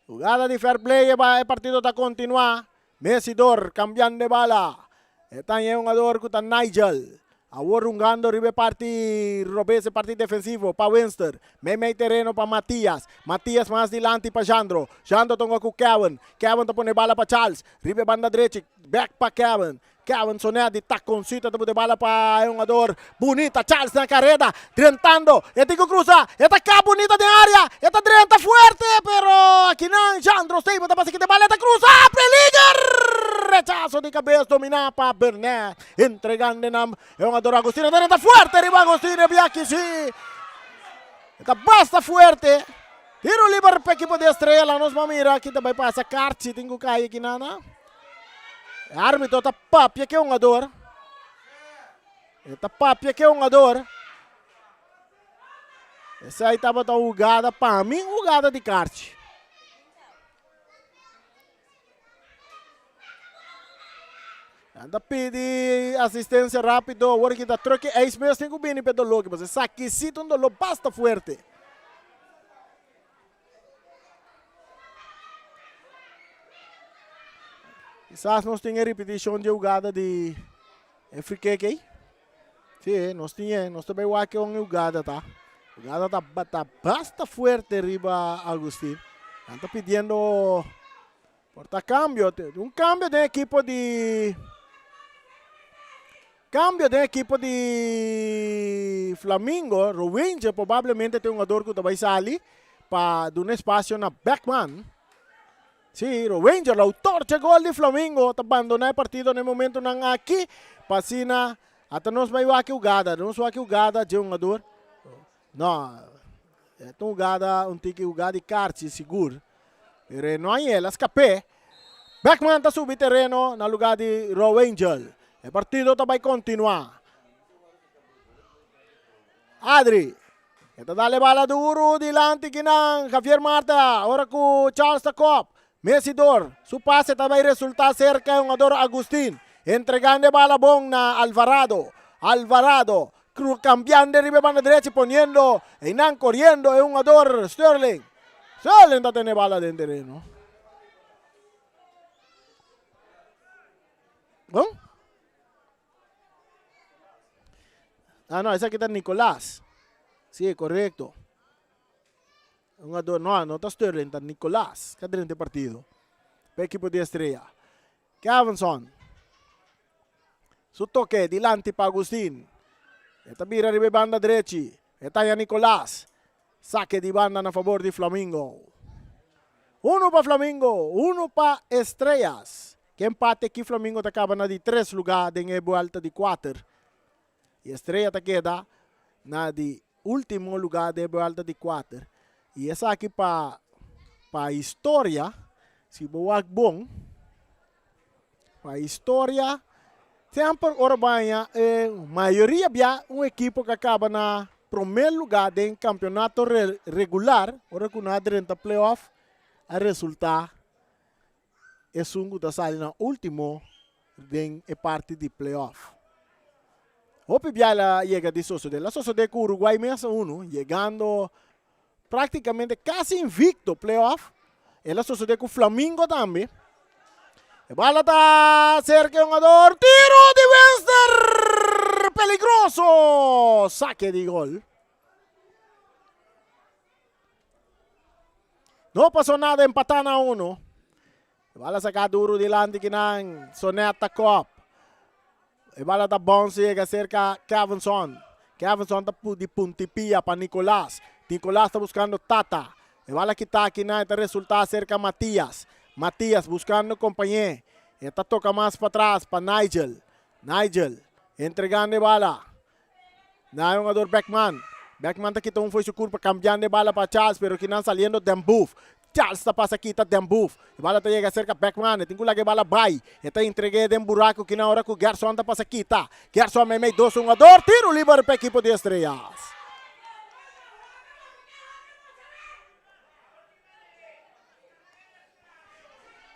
Jugada di fair play. E partido ta continua. Mesidor cambiando bala. E ta e hungador ku ta Nigel. Awor hungando riba e parti robes, e parti defensivo pa Winster. Meimei tereno pa Matias. Matias mas dilanti pa Jandro. Jandro ta hunga ku Kevin. Kevin ta pone bala pa Charles. Riba e banda drechi, bek pa Kevin. Kevin Sonet di takoncito ta pone bala pa e hungador. Bunita Charles na kareda. Drentando. E tin ku krusa. E ta ka bunita den area. E ta drenta fuerte pero akinan Jandro Stable ta pasa kita bala. E ta krusa. Peliger! Rechaso di kabes domina pa Bernet. Entregando na e hungador Agustin. E ta drenta fuerte riba Agustin. E biaki si. E ta basta fuerte. Tiro liber pa ekipo di Estrella. Laga nos ban mira kita bai pasa. Karchi tin ku kai akinan. E arbitro ta papia ku e hungador. E ta papia ku e hungador. Esei tabata hugada pa mi hugada di karchi. Nan ta pidi asistencia rapido. Awor ki ta truck ijs mes tin ku bini pa e doló ki pasobra esaki si ta un doló basta fuerte. Kisas nos tin e ripitishon di e hugada di e free kick ei. Si, nos tin e. Nos ta bai wak kon e hugada ta. Hugada ta ta basta fuerte riba Agustin. Nan ta pidiendo por ta cambio. Un cambio den ekipo di Cambio den ekipo di Flamingo. Rowinger probablemente ta e hungador cu ta bay sali pa duna espacio na Beckman. Si, Rowinger, l'autor dje gol di Flamingo, ta bandona e partido na e momentonan aki pa asina ata nos bay wak e hugada. Nos wak e hugada dje hungador. No, e ta un hugada, un tiki hugada di karchi sigur. Pero e no a yel, a skap'é. Beckman ta subi tereno na lugar di Roangel. E partido ta bai kontinuá. Adri. E ta dal e bala duru dilanti kinan Javier Marta ora ku Charles ta kop. Mesidor su pase ta bai resultá serka e hungador Agustin. Entregando e bala bon na Alvarado. Alvarado cambiando riba e banda derecha poniendo einan coriendo e hungador Sterling. Sterling ta tene bala den tereno. Bon? Ah no, esaki ta Nicolas. Sí, correcto. Hungador, no, no ta Sterling, ta Nicolas. Ka drenta e partido. Pa equipo di Estrella. Kevinson. Su toke dilanti pa Agustin. E ta bira riba e banda drechi. E ta haña Nicolas. Sake di banda na fabor di Flamingo. Uno pa Flamingo, uno pa Estrellas. Ke empate aki Flamingo ta kaba na di tres lugá den e buelta di kuater. I Estrella ta keda na di ultimo lugá den e buelta di kuater. I esaki pa pa historia, si bo wak bon, pa historia semper ora bo haña e mayoria bia un ekipo ku a kaba na promé lugá den kampeonato regular, ora ku nan a drenta playoff a resultá esun ku ta sali na último den e parti di playoff. Hopi bia el a yega di sosodé. El a sosodé ku Uruguay mes unu, yegando práktikamente kasi invicto playoff. El a sosodé ku Flamingo tambe. E bala ta serka e hungador. Tiro di Wenster! Peligroso! Sake di gol. No pasó nada, empatá na uno. E bala saká duru dilanti kinan Sonetta Kop. E bala ta bounce yega serka Kevinson. Kevinson ta di puntipia pa Nicolas. Nicolas ta buskando Tata. E bala kita akinan e ta resultá serka Matias. Matias buskando kompañé. E ta toka mas patras pa Nigel. Nigel entregando e bala. Na e hungador Beckman. Beckman ta kita un fo'i su kurpa kambiando e bala pa Charles pero kinan saliendo den buf. Charles ta pasa kita den buf. E bala ta yega serka Beckman. E tin ku laga e bala bai. E ta entreg'é den buraku kinan ora ku Gerson ta pasa kita. Gerson meimei dos hungador. Tiro liber pa ekipo di Estrellas.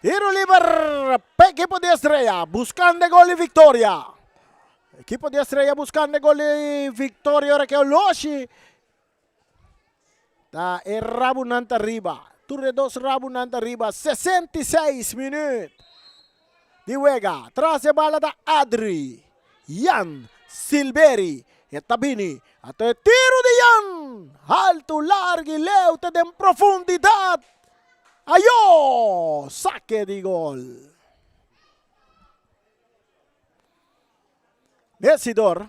Tiro liber pa ekipo di Estrella buskando e gol di viktoria. Ekipo di Estrella buskando e gol di viktoria ora ke Oloshi ta e rabunan ta riba. Tur e dos rabunan ta riba. 66 minuut. di wega. Tras e bala ta Adri Jan Silberi. E ta bini. Ato e tiro di Jan. Haltu, largu i leu te den profundidat. Ayo! Sake di gol. Mesidor.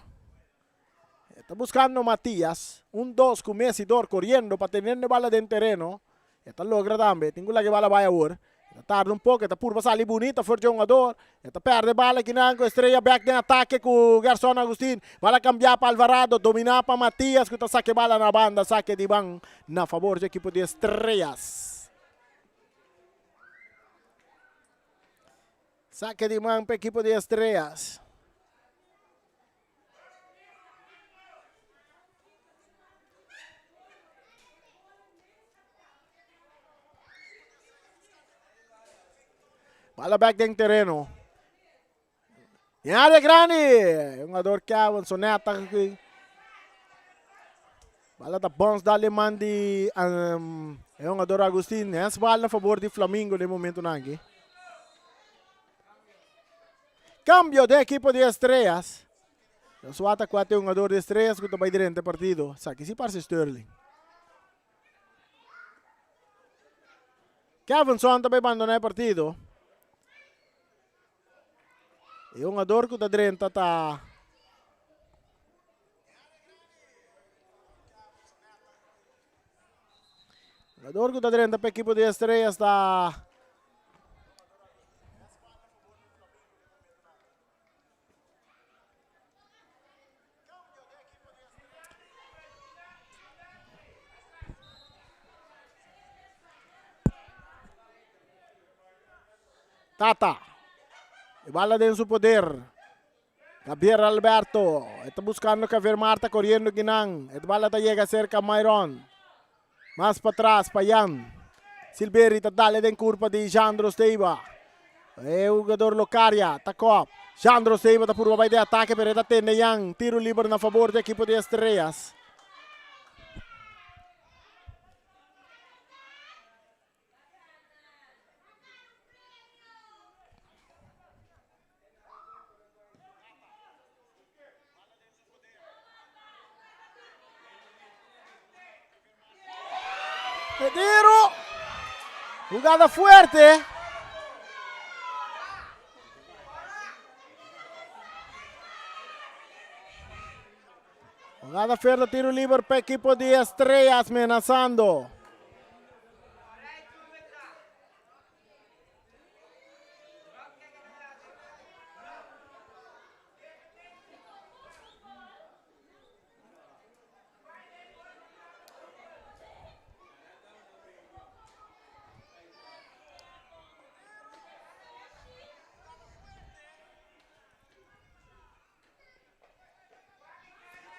E ta buscando Matias. Un dos cu Mesidor coriendo pa teniendo e bala den tereno. E ta logra tambe. Tin cu laga e bala bay awor. E ta tarda un poco. E ta purba sali bunita for dje hungador. E ta perde e bala kinan cu Estrella bek den atake cu Gerson Agustin. Bala cambia pa Alvarado. Domina pa Matias cu ta saca e bala na banda. Sake di ban na favor dje ekipo di Estrellas. Sake di man pa ekipo di Estrellas. Bala back den terreno. En área grande. Jugador Kevin Soneta. Bala ta bons dale man di um, jugador Agustin. Es bala na favor di Flamingo den momento nangi. Cambio den equipo di Estrellas. Nos wata cua ta e hungador di Estrellas cu ta bay drenta e partido. Esaki si parse Sterling. Kevinson ta bay bandona e partido. E hungador cu ta drenta ta Jugador ku ta drenta pa ekipo di Estrellas ta Tata. E bala den su poder. Gabriel Alberto. E ta buscando Javier Marta corriendo kinan. E bala ta yega cerca Myron. Mas patras pa Jan. Silveri ta dale den curpa di Jandro Steiba. E jugador Locaria ta kop. Jandro Steiba ta purba bai den atake pero e ta tende Jan. Tiro liber na favor di ekipo di Estrellas. Tiro. Jugada fuerte. Jugada fuerte, tiro liber pa equipo di Estrellas menazando.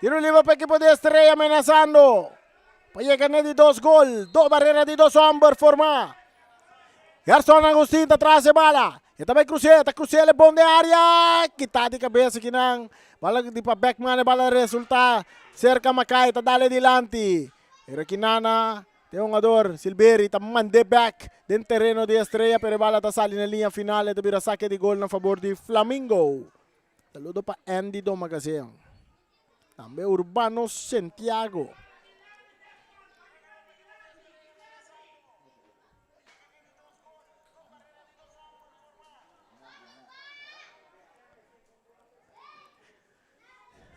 Tiro libre pa equipo de Estrella amenazando. Pa yega na di dos gol. Dos barrera di dos homber forma. Gerson Agustin ta tras e bala. E ta bai crucé, ta crucé le bon de área. Kita di cabeza kinan. Bala di pa Beckman, e bala resulta cerca Makai, ta dale dilanti. Pero kinana te jugador Silveri ta mande back den terreno di Estrella, pero e bala ta sali na linea final e ta bira saque di gol na favor di Flamingo. Saludo pa Andy Domagazeen. Tambe Urbano Santiago.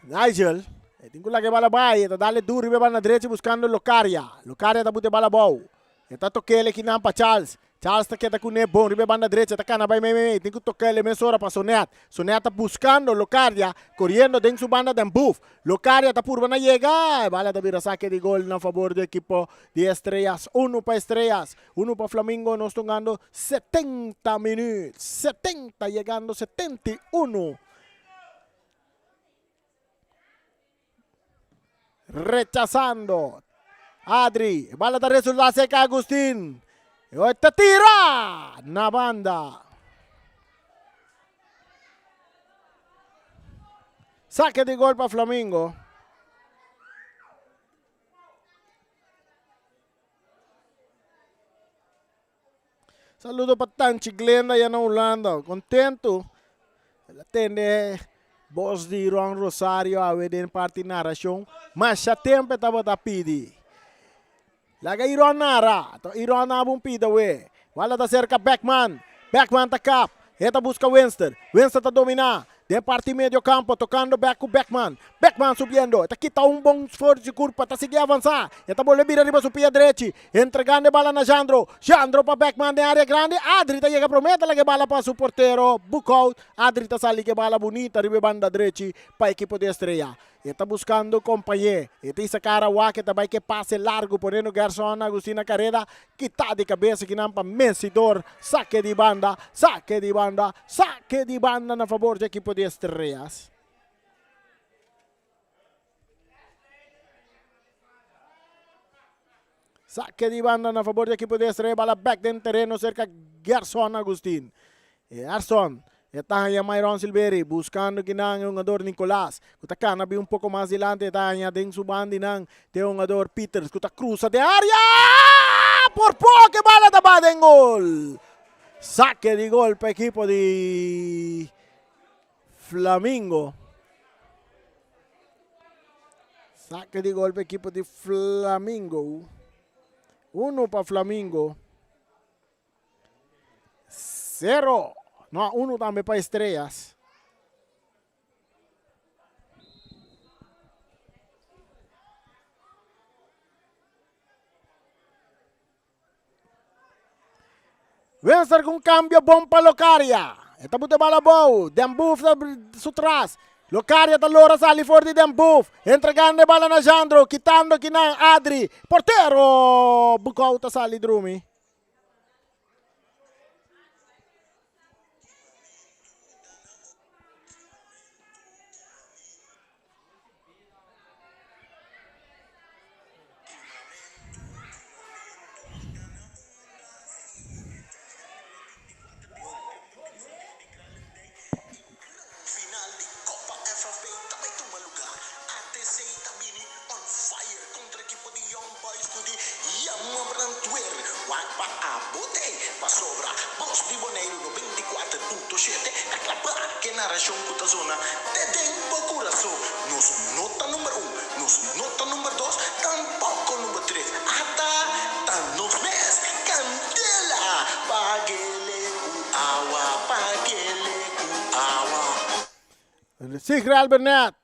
Nigel, e tin ku laga e bala bai, e ta dale duro riba e banda drechi buskando Locaria. Locaria ta buta e bala abou. E ta tok'el ekinan pa Charles. Charles ta keda kuné bon riba e banda drecha, ta kana bai meimei. Tin ku tok'el e mesora pa Sonet. Sonet ta buskando Locaria, koriendo den su banda den buf. Locaria ta purba na yega. E bala ta bira sake di gol na fabor di ekipo di Estrellas. Unu pa Estrellas, unu pa Flamingo. Nos ta hungando 70 minüt. 70 yegando 71. Rechazando. Adri. Bala ta resulta seca Agustin. E ta tira na banda. Saque di gol pa Flamingo. Saludo pa Tanchi Glenda ya na Hulanda. Contento. El a tende bos di Ron Rosario awe den parti narracion. Masha tempo e tabata pidi. Laga Iron nara. To Iron a un pida we. Wala ta cerca Beckman. Beckman ta kap. E ta busca Winston. Winston ta domina. Den parti medio campo tocando back cu Beckman. Beckman subiendo. E ta kita un bon sforzo di curpa. Ta sigui avanza. E ta bolbe bira riba su pia drechi. Entregando e bala na Jandro. Jandro pa Beckman den area grandi. Adri ta yega prome. Ta laga e bala pa su portero Boekhoudt. Adri ta sali cu e bala bunita riba e banda drechi pa ekipo di Estrella. E ta buskando kompañé. E ta isa kara wak, e ta bai ke pase largu poniendo Gerson Agustin na kareda. Kita di kabes akinan pa Messidor. Sake di banda, sake di banda, sake di banda na fabor dje ekipo di Estrellas. Sake di banda na fabor di ekipo di Estrella. Bala bek den tereno serka Gerson Agustin. Gerson e ta haña Myron Silveri buskando kinan e hungador Nicolas ku ta kana bin un poko mas dilanti. E ta haña den su bandinan te hungador Peters ku ta krusa den area. Por poko e bala ta ba den gol. Sake di gol pa ekipo di Flamingo. Saque di gol pa equipo di Flamingo. Uno pa Flamingo. Cero. No, uno tambe pa Estrellas. Winster ku un kambio bon pa Locaria. E ta buta e bala abou. Den Boef ta su tras. Locaria ta lora sali for di Den Boef. Entregando e bala na Jandro. Kitando kinan Adri. Portero! Bukou ta sali drumi. Final di Copa FFA ta bai tuma lugar. ATC ta bini on fire contra ekipo di Young Boys cu di Yama Brandweer. Wak pa abote pasobra Bos di Boneiru 94.7 ta klabá ke narashon ku ta zona te den bo kurason. Nos no ta number un, nos no ta number dos, tampoko number tres. Ata ta nos mes! Kandela! Pagele ku awa, pagele ku awa. Sigre Albernet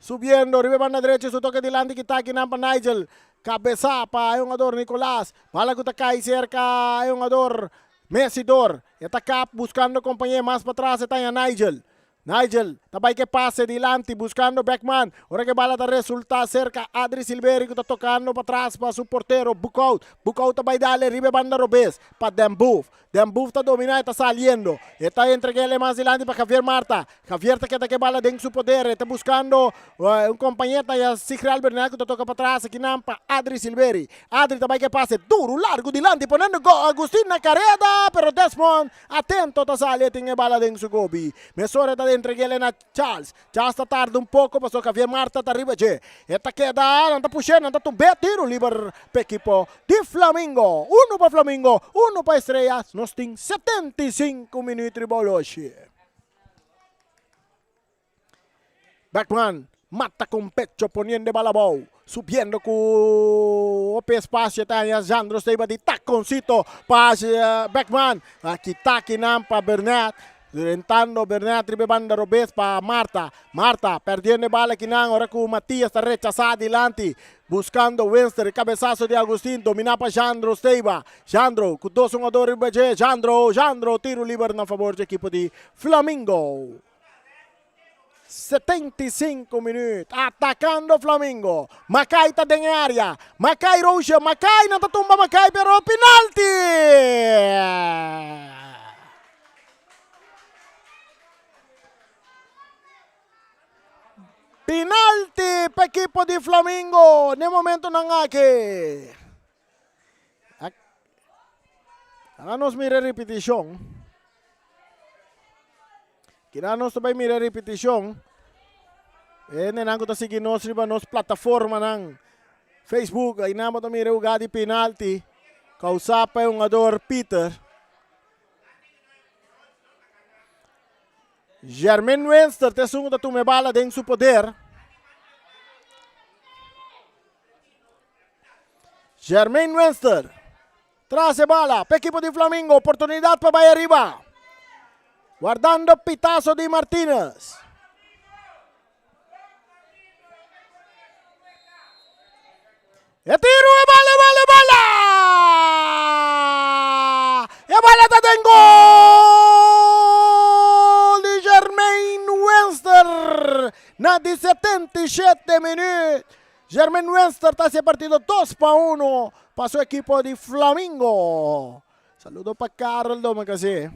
subiendo riba e banda drechi su toke dilanti kita akinan pa Nigel. Kabesa pa e hungador Nicolas. Bala ku ta kai serka e hungador Messidor. E ta kap buskando kompañé mas patras e ta haña Nigel. Nigel ta bai ke pase dilanti buskando Beckman. Ora ke bala ta resulta serka Adri Silveri ku ta tokando patras pa su portero Boekhout. Boekhout ta bai dale riba e banda robes pa Den Boef. Den Boef ta dominá e ta saliendo. E ta entreg'é mas dilanti pa Javier Marta. Javier ta keda ke bala den su poder. E ta buskando un kompañé ta ya Sigreal Bernal ku ta toka patras akinan pa Adri Silveri. Adri ta bai ke pase duru largu dilanti ponendo Agustin na kareda pero Desmond atento ta sali e tin e bala den su gobi. Mesora e ta entreg'é na Charles. Charles ta tarda un poko pasobra Javier Marta ta riba dje. E ta keda, nan ta push'é, nan ta tumb'é, tiro liber pa ekipo di Flamingo. Uno pa Flamingo, uno pa Estrellas. Nos tin 75 minuut riba oloshi. Beckman mata con pecho poniendo e bala abou, subiendo cu hopi espacio ta haña Jandro Steba di taconcito pa Beckman. Aki takinan pa Burnett. Rentando Bernat riba e banda robes pa Marta. Marta perdiendo e bala kinan ora ku Matias ta rechasá dilanti. Buskando Winster e kabesaso di Agustin dominá pa Jandro Steiba. Jandro ku dos hungador riba dje. Jandro, Jandro tiro liber na fabor dje ekipo di Flamingo. 75 minuut atakando Flamingo. Makai ta den e area. Makai Roosje, Makai nan ta tumba Makai pero penalti! Penalti pa ekipo di Flamingo n'e momentonan aki. Laga nos mira e ripitishon. Kina nos ta bai mira e ripitishon. E hendenan ku ta sigui nos riba nos plataformanan Facebook, einan bo ta mira e hugá di penalti kousá pa e hungador Pieter. Jermaine Wenster ta esun ku ta tuma e bala den su poder. Jermaine Wenster tras e bala pa ekipo di Flamingo. Oportunidat pa bai ariba. Guardando pitazo di Martinez. E tiro, e bala, e bala, e bala! E bala ta den gol di Jermaine Wenster na di 77 minuut. Jermaine Wenster ta haci e partido 2 pa 1 pa su ekipo di Flamingo. Saludo pa Karel Domakase.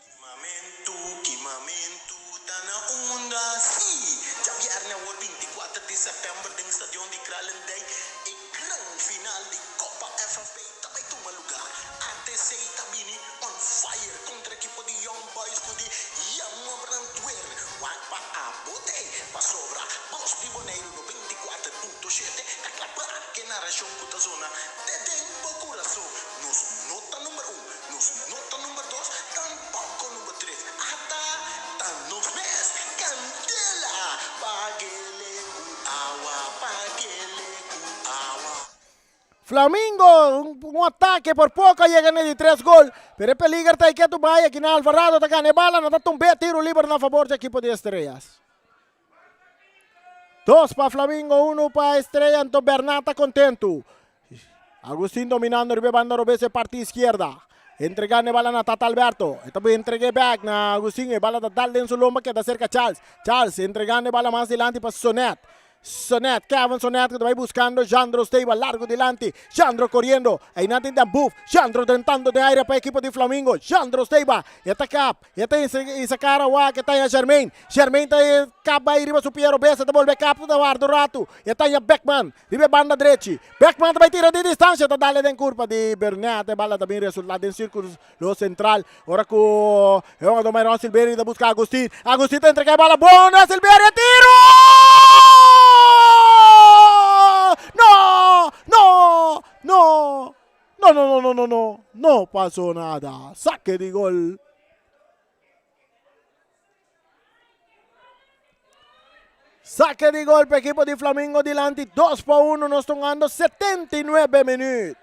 Kimamentu, kimamentu ta na unda? Sí! Djabièrnè awor 24 di sèptèmber den stadion di Kralendijk e gran final di Kopa FFB ta bai tuma lugá. ATC ta bini on fire kontra ekipo di Young Boys ku di Yama Brandweer. Wak pa abo te, pasobra Bos di Boneiru 94.7 ta klapá ke narashon ku ta zona te den bo kurason. Nos no ta number un, nos no ta number dos, tampoko number tres. Ata ta nos mes! Kandela! Pagele ku awa, pagele ku awa. Flamingo, un atake por poko a yega na e di tres gol, pero e peliger ta ei ketu bai. Akina Alvarado ta gana e bala, nan ta tumbe tiro liber na fabor di ekipo di Estrellas. Dos pa Flamingo, uno pa Estrella, anto Bernat ta kontentu. Agustin dominando riba e banda robes e parti izquierda. Entregando e bala na Tata Alberto. E ta entregue back na Agustin. E bala ta dal den su lomba keda cerca Charles. Charles entregando e bala mas dilanti pa Sonet. Sonet, Kevin Sonet ku ta bai buskando Jandro Steba largo dilanti. Jandro koriendo. Einan tin den buf. Jandro drentando den aire pa ekipo di Flamingo. Jandro Steba. E ta kap. E ta hisa kara wak e ta haña Jermaine. Jermaine ta kap bai riba su pia robes, e ta bolbe kap ta warda un ratu. E ta haña Beckman riba e banda drechi. Beckman ta bai tira di distansha, ta dale den kurpa di Bernet. E bala ta bin resulta den sirkulo sentral ora ku e hungador Myron Silverio ta buska Agustin. Agustin ta entrega e bala bon na Silverio, e tiro! No! No! No! No, no, no, no, no, no, no pasó nada. Saque di gol. Saque di gol pa equipo di Flamingo dilanti 2 pa 1. Nos tongando 79 minuut.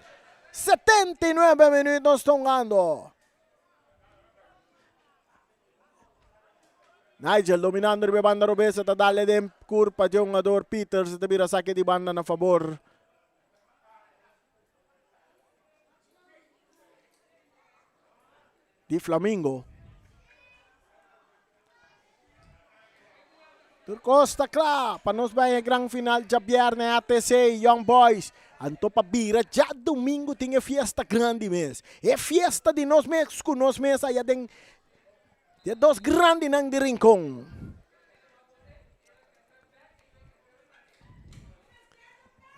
79 minuut nos tongando. Nigel dominando riba e banda robes ta dale den curpa di hungador Peters ta bira saque di banda na favor Di Flamingo. Tur kos ta kla pa nos bai e gran final djabièrnè ATC Young Boys. Anto pa bira djadumingu tin e fiesta grandi mes. E fiesta di nos mes ku nos mes aya den e dos grandinan di Rincon.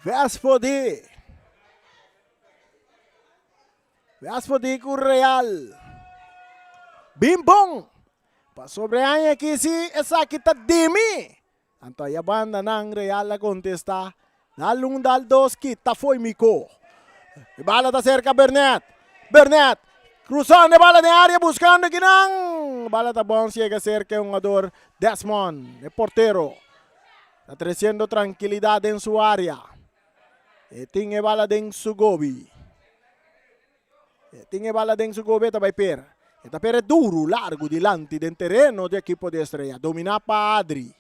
Vespo di Vespo di ku Real. Bin bon. Pasobra e aña aki si esaki ta di mi. Anto aya banda nan Real a kontesta, Dal un dal dos kita fo'i mi ko. E bala ta serka Bernet. Bernet krusando e bala den area buskando kinan. Bala ta bon siega serka e hungador Desmond, e portero. Ta treciendo trankilidat den su area. E tin e bala den su gobi. E tin e bala den su gobi e ta bai per. E ta per e duru largu dilanti den tereno di ekipo di Estrella. Dominá pa Adri.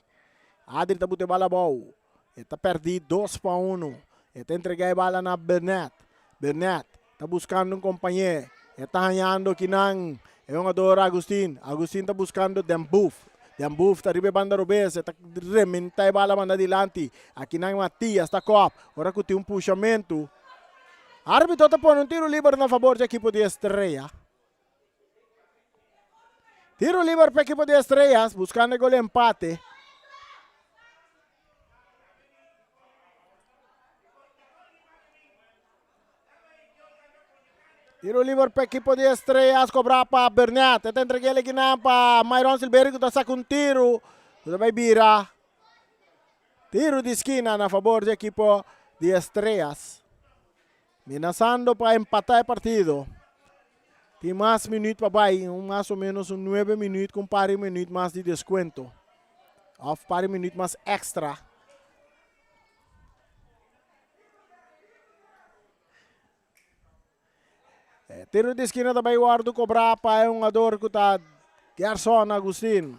Adri ta buta e bala abou. E ta pèrdí dos pa unu. E ta entregá e bala na Bernet. Bernet ta buskando un kompañé. E ta hañando kinan e hungador Agustin. Agustin ta buskando Den Boef. Den Boef ta riba e banda robes. E ta rementá e bala manda dilanti. Akinan Matias ta kòp. Ora ku tin un pushamentu. Arbitro ta pone un tiro liber na fabor di ekipo di Estrella. Tiro liber pa ekipo di Estrellas buscando e gol empate. Tiro liber pa ekipo di Estrellas cobra pa Bernat. E ta entrega el ekinan pa Myron Silverio ku ta saca un tiro. Ku ta bai bira. Tiro di skina na fabor di ekipo di Estrellas. Menasando pa empata e partido. Tin mas minuut pa bai, un mas o menos un nuebe minuut ku un par di minuut mas di deskuento. Òf par di minuut mas èkstra. E tiro di eskina ta bai wòrdu kobrá pa e hungador ku ta Gerson Agustin.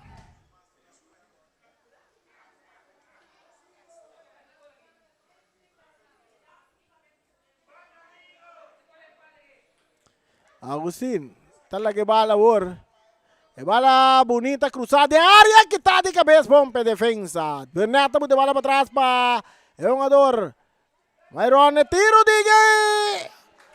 Agustin ta laga e bala awor. E bala bunita cruzá den área kita di cabes bon p'e defensa. Burnett ta buta e bala patras pa e hungador. Myron e tiro di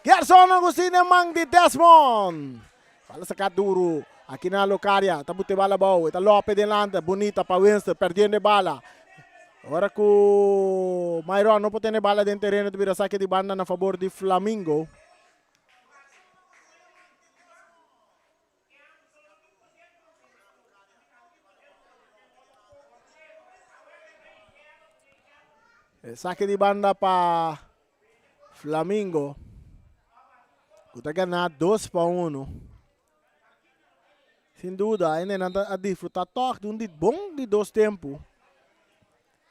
Gerson Agustin den man di Desmond. Bala saca duro aki na Locadia. Ta buta e bala abou. E ta Lope delante. Bunita pa Winston perdiendo e bala. Ora ku Myron no por tene bala den tereno ta bira sake di banda na fabor di Flamingo. E sake di banda pa Flamingo ku ta gana 2-1. Sin duda hendenan ta a disfruta tòg di un di bon di dos tempu.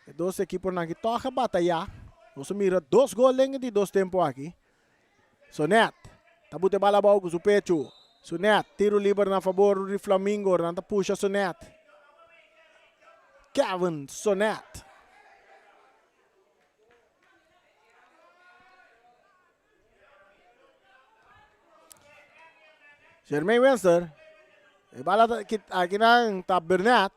E dos ekiponan aki tòg a batayá. Nos a mira dos gol den e di dos tempu aki. Sonet ta buta e bala abou ku su pechu. Sonet, tiro liber na fabor di Flamingo. Nan ta pusha Sonet. Kevin Sonet. Jermaine Winster. E bala ta aki nan ta Burnett.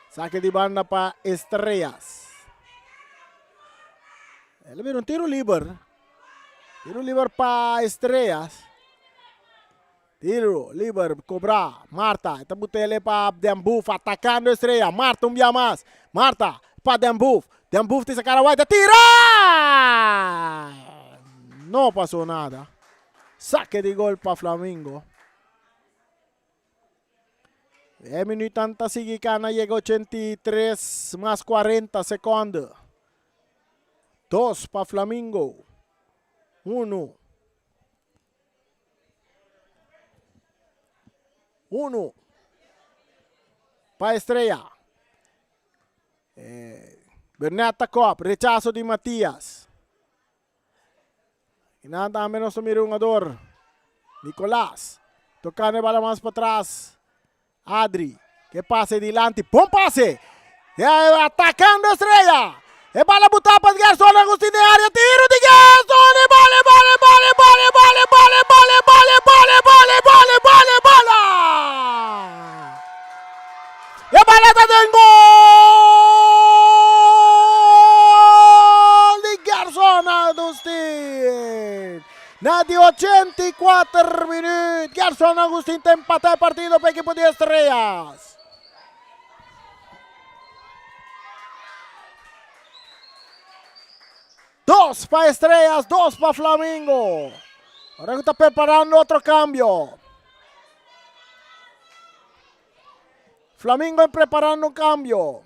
Sake di banda pa Estrellas. El a bira un tiro liber. Tiro liber pa Estrellas. Tiro liber cobra Marta. E ta butele pa Den Boef atacando Estrella. Marta un bia mas. Marta pa Den Boef. Den Boef ta saca away ta tira! No pasó nada. Saque di gol pa Flamingo. E minuutnan ta sigui cana yega 83 mas 40 seconde. Dos pa Flamingo. Uno. Uno pa Estrella. Eh, Bernat ta kop, rechazo di Matias. Y nan tambe nos ta mira un jugador, Nicolas. Tocando e bala mas pa tras. Adri, ke pase dilanti, bon pase! Atacando Estrella! E bala butá pa Gerson Agustin den área, tiro di Gerson! E bala, e bala, e bala, e bala, e bala, e bala, e bala, e bala, e bala, e bala, e bala, e bala, e bala! E bala ta den gol di Gerson Agustin! Na di 84 minuut, Gerson Agustin ta empata e partido pa ekipo di Estrellas. Dos pa Estrellas, dos pa Flamingo. Ahora cu ta preparando otro cambio. Flamingo preparando un cambio.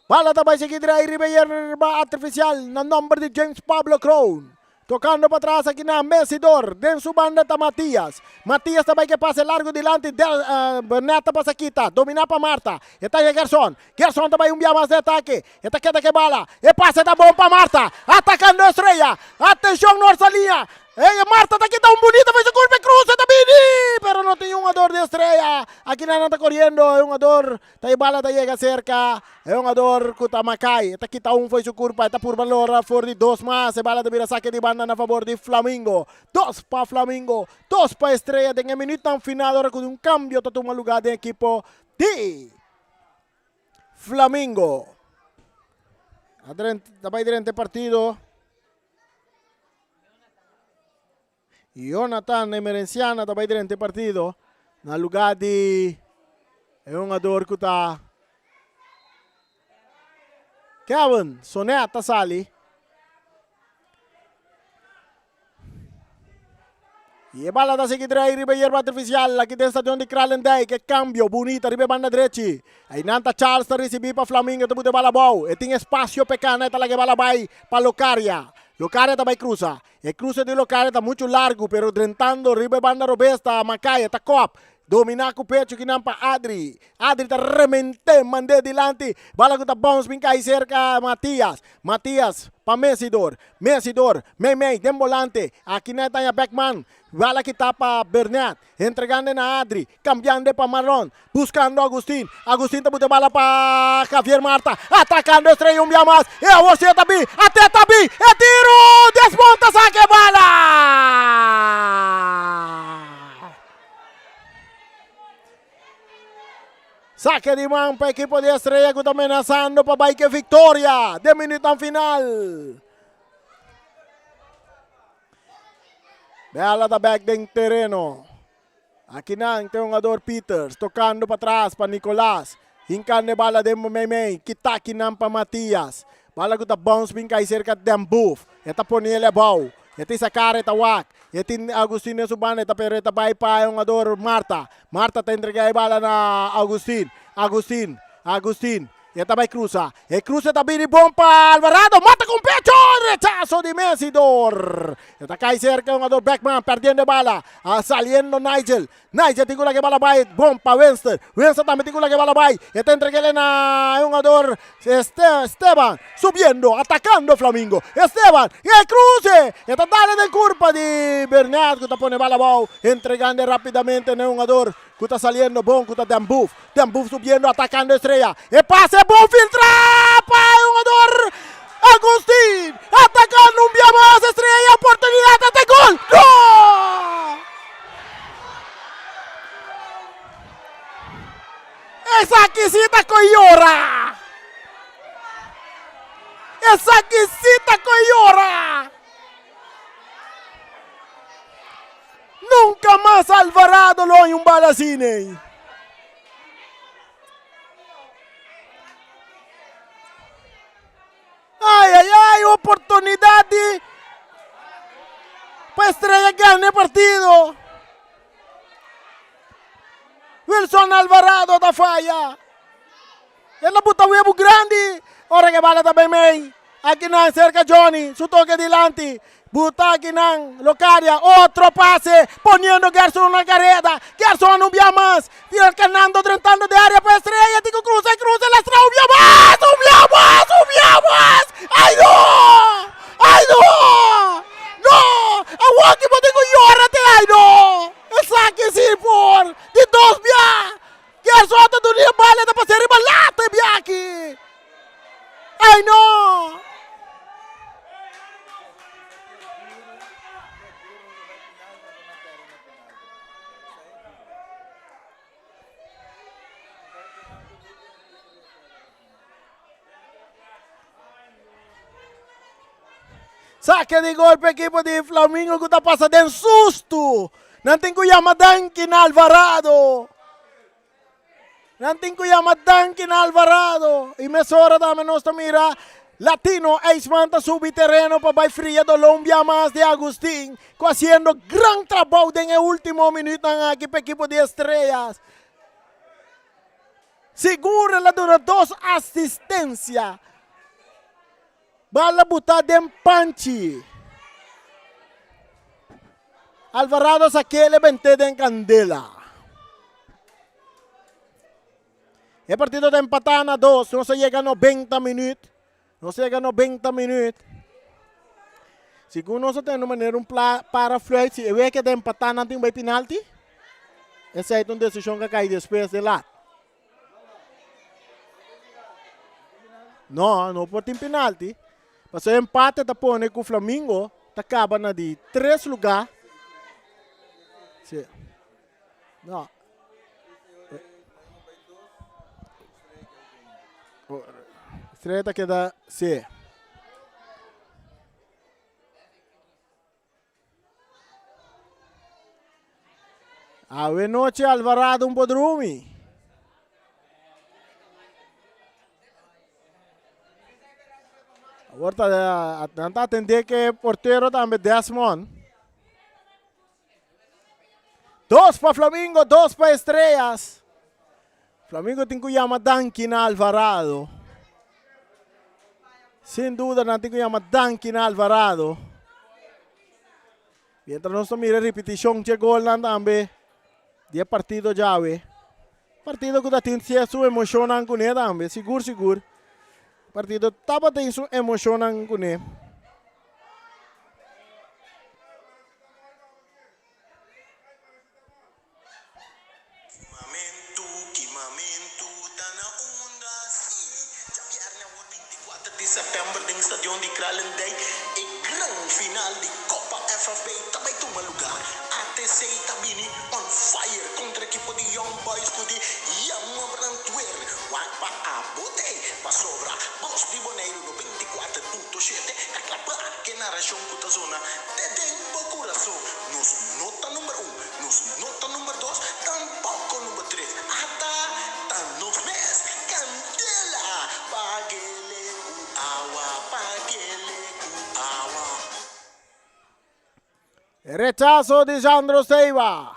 Bala ta bai sigui drai riba yerba artificial na nomber di James Pablo Kroon. Tocando pa tras aki na Messidor. Den su banda ta Matias. Matias ta bai ke pase largo dilanti. Del, uh, Bernat ta pasa kita. Domina pa Marta. E ta Gerson. Gerson ta bai un bia mas de atake. E ta keda ke bala. E pase ta bon pa Marta. Atacando Estrella. Atencion Norsa liña. E Marta ta kita un bunita fai su curva e cruza ta bini. Pero no tin hungador di Estrella. Aki nan ta coriendo. E hungador ta e bala ta yega cerca. E hungador cu ta Makai. E ta kita un foi su curpa. E ta purba lora for di dos mas. E bala ta bira saque di banda na favor di Flamingo. Dos pa Flamingo. Dos pa Estrella den e minuutnan final ora cu un cambio ta tuma lugar den ekipo di Flamingo. Ta bai drenta e partido. Jonathan Emerenciana ta bai drenta e partido. Na lugar di e hungador ku ta Kevin Sonet ta sali. Y e bala ta sigui drai riba e yerba artificial aki den stadion di Kralendijk. E cambio bunita riba e banda drechi. Einan ta Charles ta ricibi pa Flamingo ta buta e bala abou. E tin espacio p'e cana e ta laga e bala bay pa Locaria. Locadia ta bai cruza. E cruze di Locadia ta mucho largo, pero drentando riba e banda robes ta Macaya, ta kop. Domina cu pecho kinan pa Adri. Adri ta remente, mande dilanti. Bala cu ta bounce bin cay cerca Matias. Matias pa Mesidor. Mesidor, mei mei, den bolante. Aki nan ta haña Beckman. Bala kita pa Bernet. Entregando na Adri. Cambiando pa Marlon. Buscando Agustin. Agustin ta buta bala pa Javier Marta. Atacando Estrella un bia mas. E awor si e ta bin. Ate ta bin. E tiro! Desmonta saca e bala! Saque di man pa equipo di Estrella cu ta menazando pa bay ke victoria den minutan final. Bela ta bek den tereno. Akinan te hungador Peters tocando patras pa Nicolas. Hincando e bala den meimei. Kita akinan pa Matias. Bala cu ta bounce bin cay cerca Den Boef. E ta pone el abao. E tin sacar e ta wak. E tin Agustin den su banda e ta pero e ta bay pa e hungador Marta. Marta ta entrega e bala na Agustin. Agustin. Agustin. E ta bai cruza. E cruze ta bini bon pa Alvarado. Mata con pecho. Rechazo di Mesidor. E ta cai cerca hungador Beckman. Perdiendo e bala. Ah, saliendo Nigel. Nigel tin cu laga e bala bai. Bon pa Winston. Winston tambe tin cu laga e bala bai. E ta entrega na hungador Este, Esteban. Subiendo, atacando Flamingo. Esteban. E cruze. E ta dale den curpa di Bernard cu ta pone bala abao. Entregando rapidamente na hungador cu ta saliendo bon cu ta Dan Booth. Den Boef subiendo atacando Estrella. E pase bon filtra pa e jugador Agustin. Atacando un bia mas Estrella. Oportunidad ate gol. Gol! Esaki si ta coyora. Esaki si ta coyora. Nunca mas Alvarado lo haña un bala asina ei. Ai, ai, ai, oportunidad di pa Estrella gana e partido. Wilson Alvarado ta faya. El a buta webu grandi ora ke bala ta bay mei. Akinan serka Johnny, su toke dilanti. Buta akinan Locadia, otro pase, poniendo Gerson na kareda. Gerson un bia mas, tira kanando drentando de area pa Estrella, tin ku krusa i krusa, lastra un bia mas, un bia mas, un bia mas! Ai no! Ai no! No! Awor ki bo tin ku yora te ai no! Esaki si por di dos bia! Gerson ta duna e bala ta pasa riba lata e biaki. Ay no! Saque di golpe equipo di Flamingo ku ta pasa den susto. Nan tin ku yama danki na Alvarado. Nan tin ku yama danki na Alvarado. I mesora tambe nos ta mira Latino Eisman ta subi tereno pa bai fria doló un bia mas di Agustin ku hasiendo gran trabou den e ultimo minütnan aki pa ekipo di Estrellas. Sigur el a duna dos asistencia. Bala buta den panchi. Alvarado sak'el e bent'é den kandela. E partido ta empatá na dos. Nos a yega 90 minuut. Nos a yega 90 minuut. Segun nos a tene manera un pla para fluit, si e weke ta empatá nan tin bai penalti. Esei ta un desishon ku a kai despues den lat. No, no por tin penalti. Pasobra e empate ta pone ku Flamingo ta kaba na di tres lugá. Sí. No. Estrella ta keda, sí. Awe noche Alvarado un por drumi. Awor ta nan ta atende ke portero tambe Desmond. Dos pa Flamingo, dos pa Estrellas. Flamingo tin ku yama danki na Alvarado. Sin duda nan tin ku yama danki na Alvarado. Mientras nos ta mira ripitishon dje golnan tambe di e partido djawe. Partido ku ta tin su emoshonnan kuné tambe, sigur sigur. Partido tabatin su emoshonnan kuné. Kimamentu, kimamentu ta na unda? Sí, djabièrnè awor 24 di sèptèmber den stadion di Kralendijk e gran final di Kopa FFB ta bai tuma lugá. ATC ta bini on fire kontra ekipo di Young Boys ku di Yama Brandweer. Wak pa abo te, pasobra Bos di Boneiru 94.7 ta klabá ke narashon ku ta zona te den bo kurason. Nos no ta number un, nos no ta number dos, tampoko number tres. Ata ta nos mes! Kandela! Pagele ku awa, pagele ku awa. Rechaso di Jandro Seiva.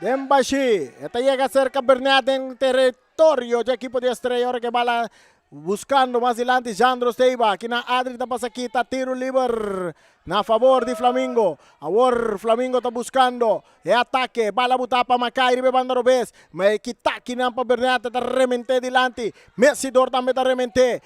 Den bashi. E ta yega cerca Bernat den territorio dje ekipo di Estrella ora ke bala buscando mas dilanti Jandro Seiva. Aki na Adri ta pasa kita tiro liber na favor di Flamingo. Awor Flamingo ta buscando e atake. Bala buta pa Makai riba e banda robes. Ma e kita kinan pa Bernat ta remente dilanti. Messidor tambe ta remente.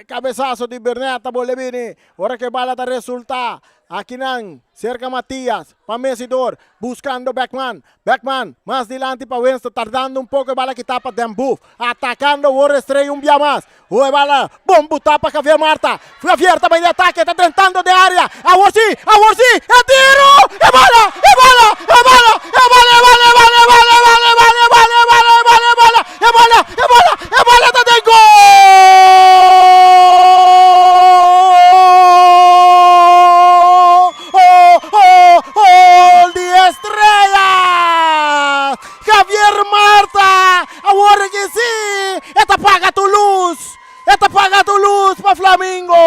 Cabezazo di Bernat ta bole bini. Ora ke bala ta resulta akinan serka Matias pa Mesidor buskando Beckman. Beckman mas dilanti pa Winston tardando un poko e bala kita pa Den Boef atakando awor Estrella un bia mas. O e bala bon buta pa Javier Marta. Javier ta bai di atake ta drentando den area. Awor si! Awor si! E tiro! E bala! E bala! E bala! E bala! E bala! E bala! E bala! E bala! E bala! E bala! E bala! E bala! E bala! E bala! E bala! E bala ta den gol! Gol di Estrellas! Javier Marta! Awor ki si! E ta paga tu lus! E ta paga tu lus pa Flamingo!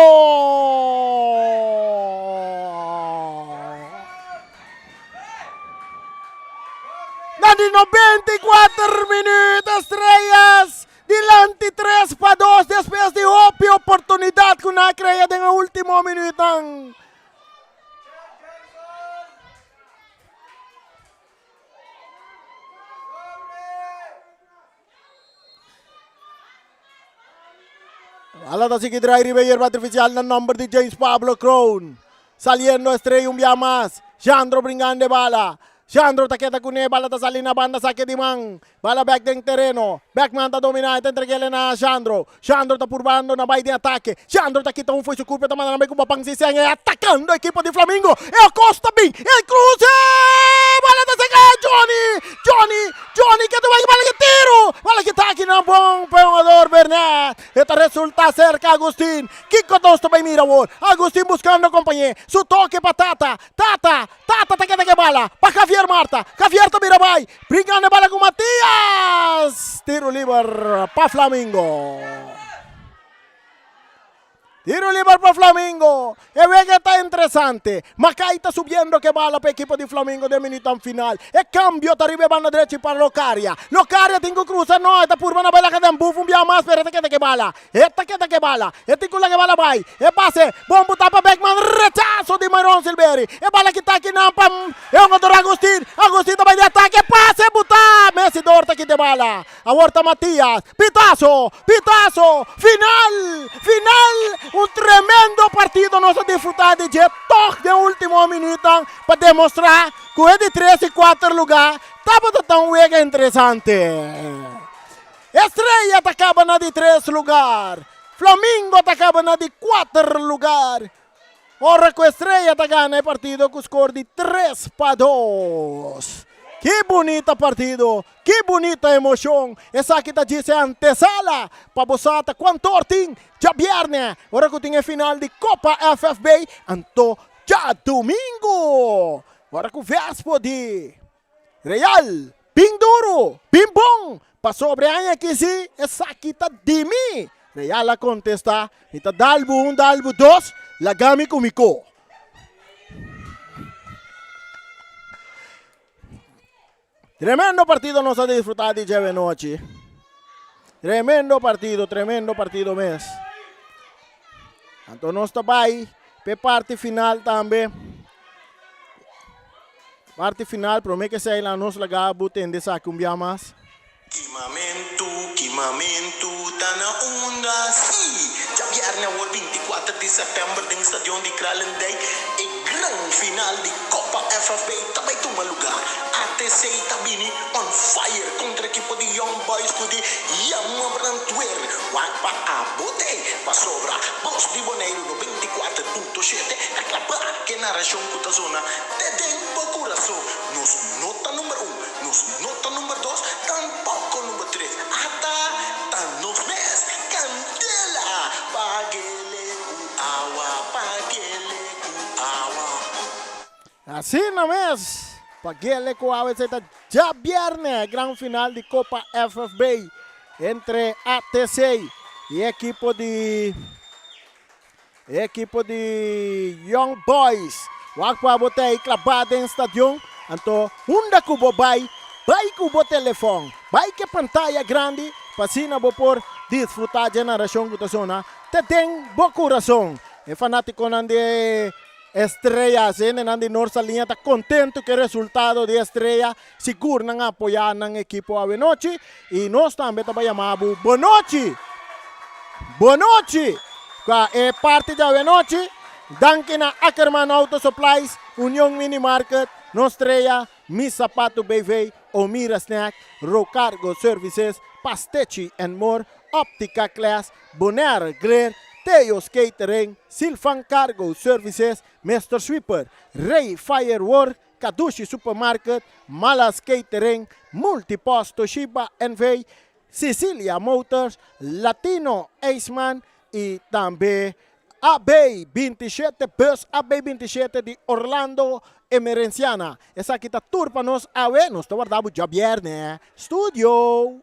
Na di 94 minuut Estrellas dilanti 3-2 despues di hopi oportunidad cu nan a crea den e ultimo minuutnan. Bala ta sigui draai riba e yerba artificial na nomber di James Pablo Kroon. Saliendo Estrella un bia mas. Jandro bringando e bala. Jandro ta keda kuné, bala ta sali na banda sake di man. Bala bek den tereno. Beckman ta dominá e ta entreg'el na Jandro. Jandro ta purbando na bai den atake. Jandro ta kita un fo'i su kurpa e ta manda na bai ku Bapan Siseng e atakando ekipo di Flamingo. E Acosta bin e kruse! Bala ta seka Johnny! Johnny! Johnny ke ta bai bala ke tiru! Bala kita aki na bon pa e hungador Bernet. E ta resulta serka Agustin. Kiko nos ta bai mira awor? Agustin buskando kompañé. Su toke pa Tata. Tata! Tata ta keda ke bala pa Javier Marta. Javier ta bira bai. Brincando e bala ku Matias. Tiro liber pa Flamingo. Tiro liber pa Flamingo. E wega ta interesante. Makai ta subiendo ke bala pa ekipo di Flamingo den minutan final. E cambio ta riba e banda drechi pa Locaria. Locaria tin ku cruza. No, e ta purba na bai laga den buf un bia mas pero e ta keda ke bala. E ta keda ke bala. E tin ku laga e bala bai. E pase. Bon butá pa Beckman. Rechaso di Myron Silveri. E bala kita akinan pa e hungador Agustin. Agustin ta bai di atake. Pase butá. Messidor ta kita e bala. Awor ta Matias. Pitaso! Pitaso! Final! Final! Un tremendo partido nos a disfrutá di dje tòg den último minütnan pa demostrá ku e di tres i kuater lugá tabata ta un wega interesante. Estrella ta kaba na di tres lugar. Flamingo ta kaba na di kuater lugar. Ora ku Estrella ta gana e partido ku skor di 3-2. Ki bunita partido, ki bunita emoshon. Esaki ta djis e antesala pa bo sa ta kuantor tin djabièrnè ora ku tin e final di Kopa FFB anto djadumingu. Ora ku Vespo di Real, bin duru, bin bon, pasobra e aña aki si esaki ta di mi. Real a kontestá, Mi ta dal bo un, dal bo dos, laga mi ku mi ko. Tremendo partido nos a disfrutá di dje nochi. Tremendo partido, tremendo partido mes. Anto nos ta bai p'e parti final tambe. Parti final, prome ke esei la nos laga bo tende esaki un bia mas. Kimamentu, kimamentu ta na unda? Sí! Djabièrnè awor 24 di sèptèmber den stadion di Kralendijk e gran final di Kopa FFB ta bai tuma lugá. ATC ta bini on fire kontra ekipo di Young Boys ku di Yama Brandweer. Wak pa abo te, pasobra Bos di Boneiru 94.7 ta klabá ku e narashon ku ta zona te den bo kurason. Nos no ta number un, nos no ta number dos, tampoko number tres. Ata ta nos mes! Kandela! Pagele ku awa, pagele ku awa. Asina mes, pagele ku awa esei ta djabièrnè, gran final di Kopa FFB entre ATC i ekipo di ekipo di Young Boys. Wak pa bo ta ei klabá den stadion, anto unda ku bo bai, bai ku bo telefòn, bai ku e pantaya grandi pa asina bo por disfrutá dje narashon ku ta sona te den bo kurason. E fanátikonan di Estrella, hendenan di Noord Saliña ta contento cu e resultado di Estrella, sigur nan a apoya nan ekipo awenochi y nos tambe ta bay yama bo bonochi, bonochi pa e parti di awenochi. Danki na Ackerman Auto Supplies, Union Mini Market, Nostrella, Mi Zapato BV, Omira Snack, Rocargo Services, Pastechi and More, Optica Class, Bonaire Grill, Teo's Catering, Silvan Cargo Services, Mister Sweeper, Rey Firework, Kadushi Supermarket, Malas Catering, Multipost Toshiba NV, Cecilia Motors, Latino Ijsman y tambe AB 27 Bus AB 27 di Orlando Emerenciana. Esaki ta tur pa nos awe, nos ta warda bo djabierne. Studio!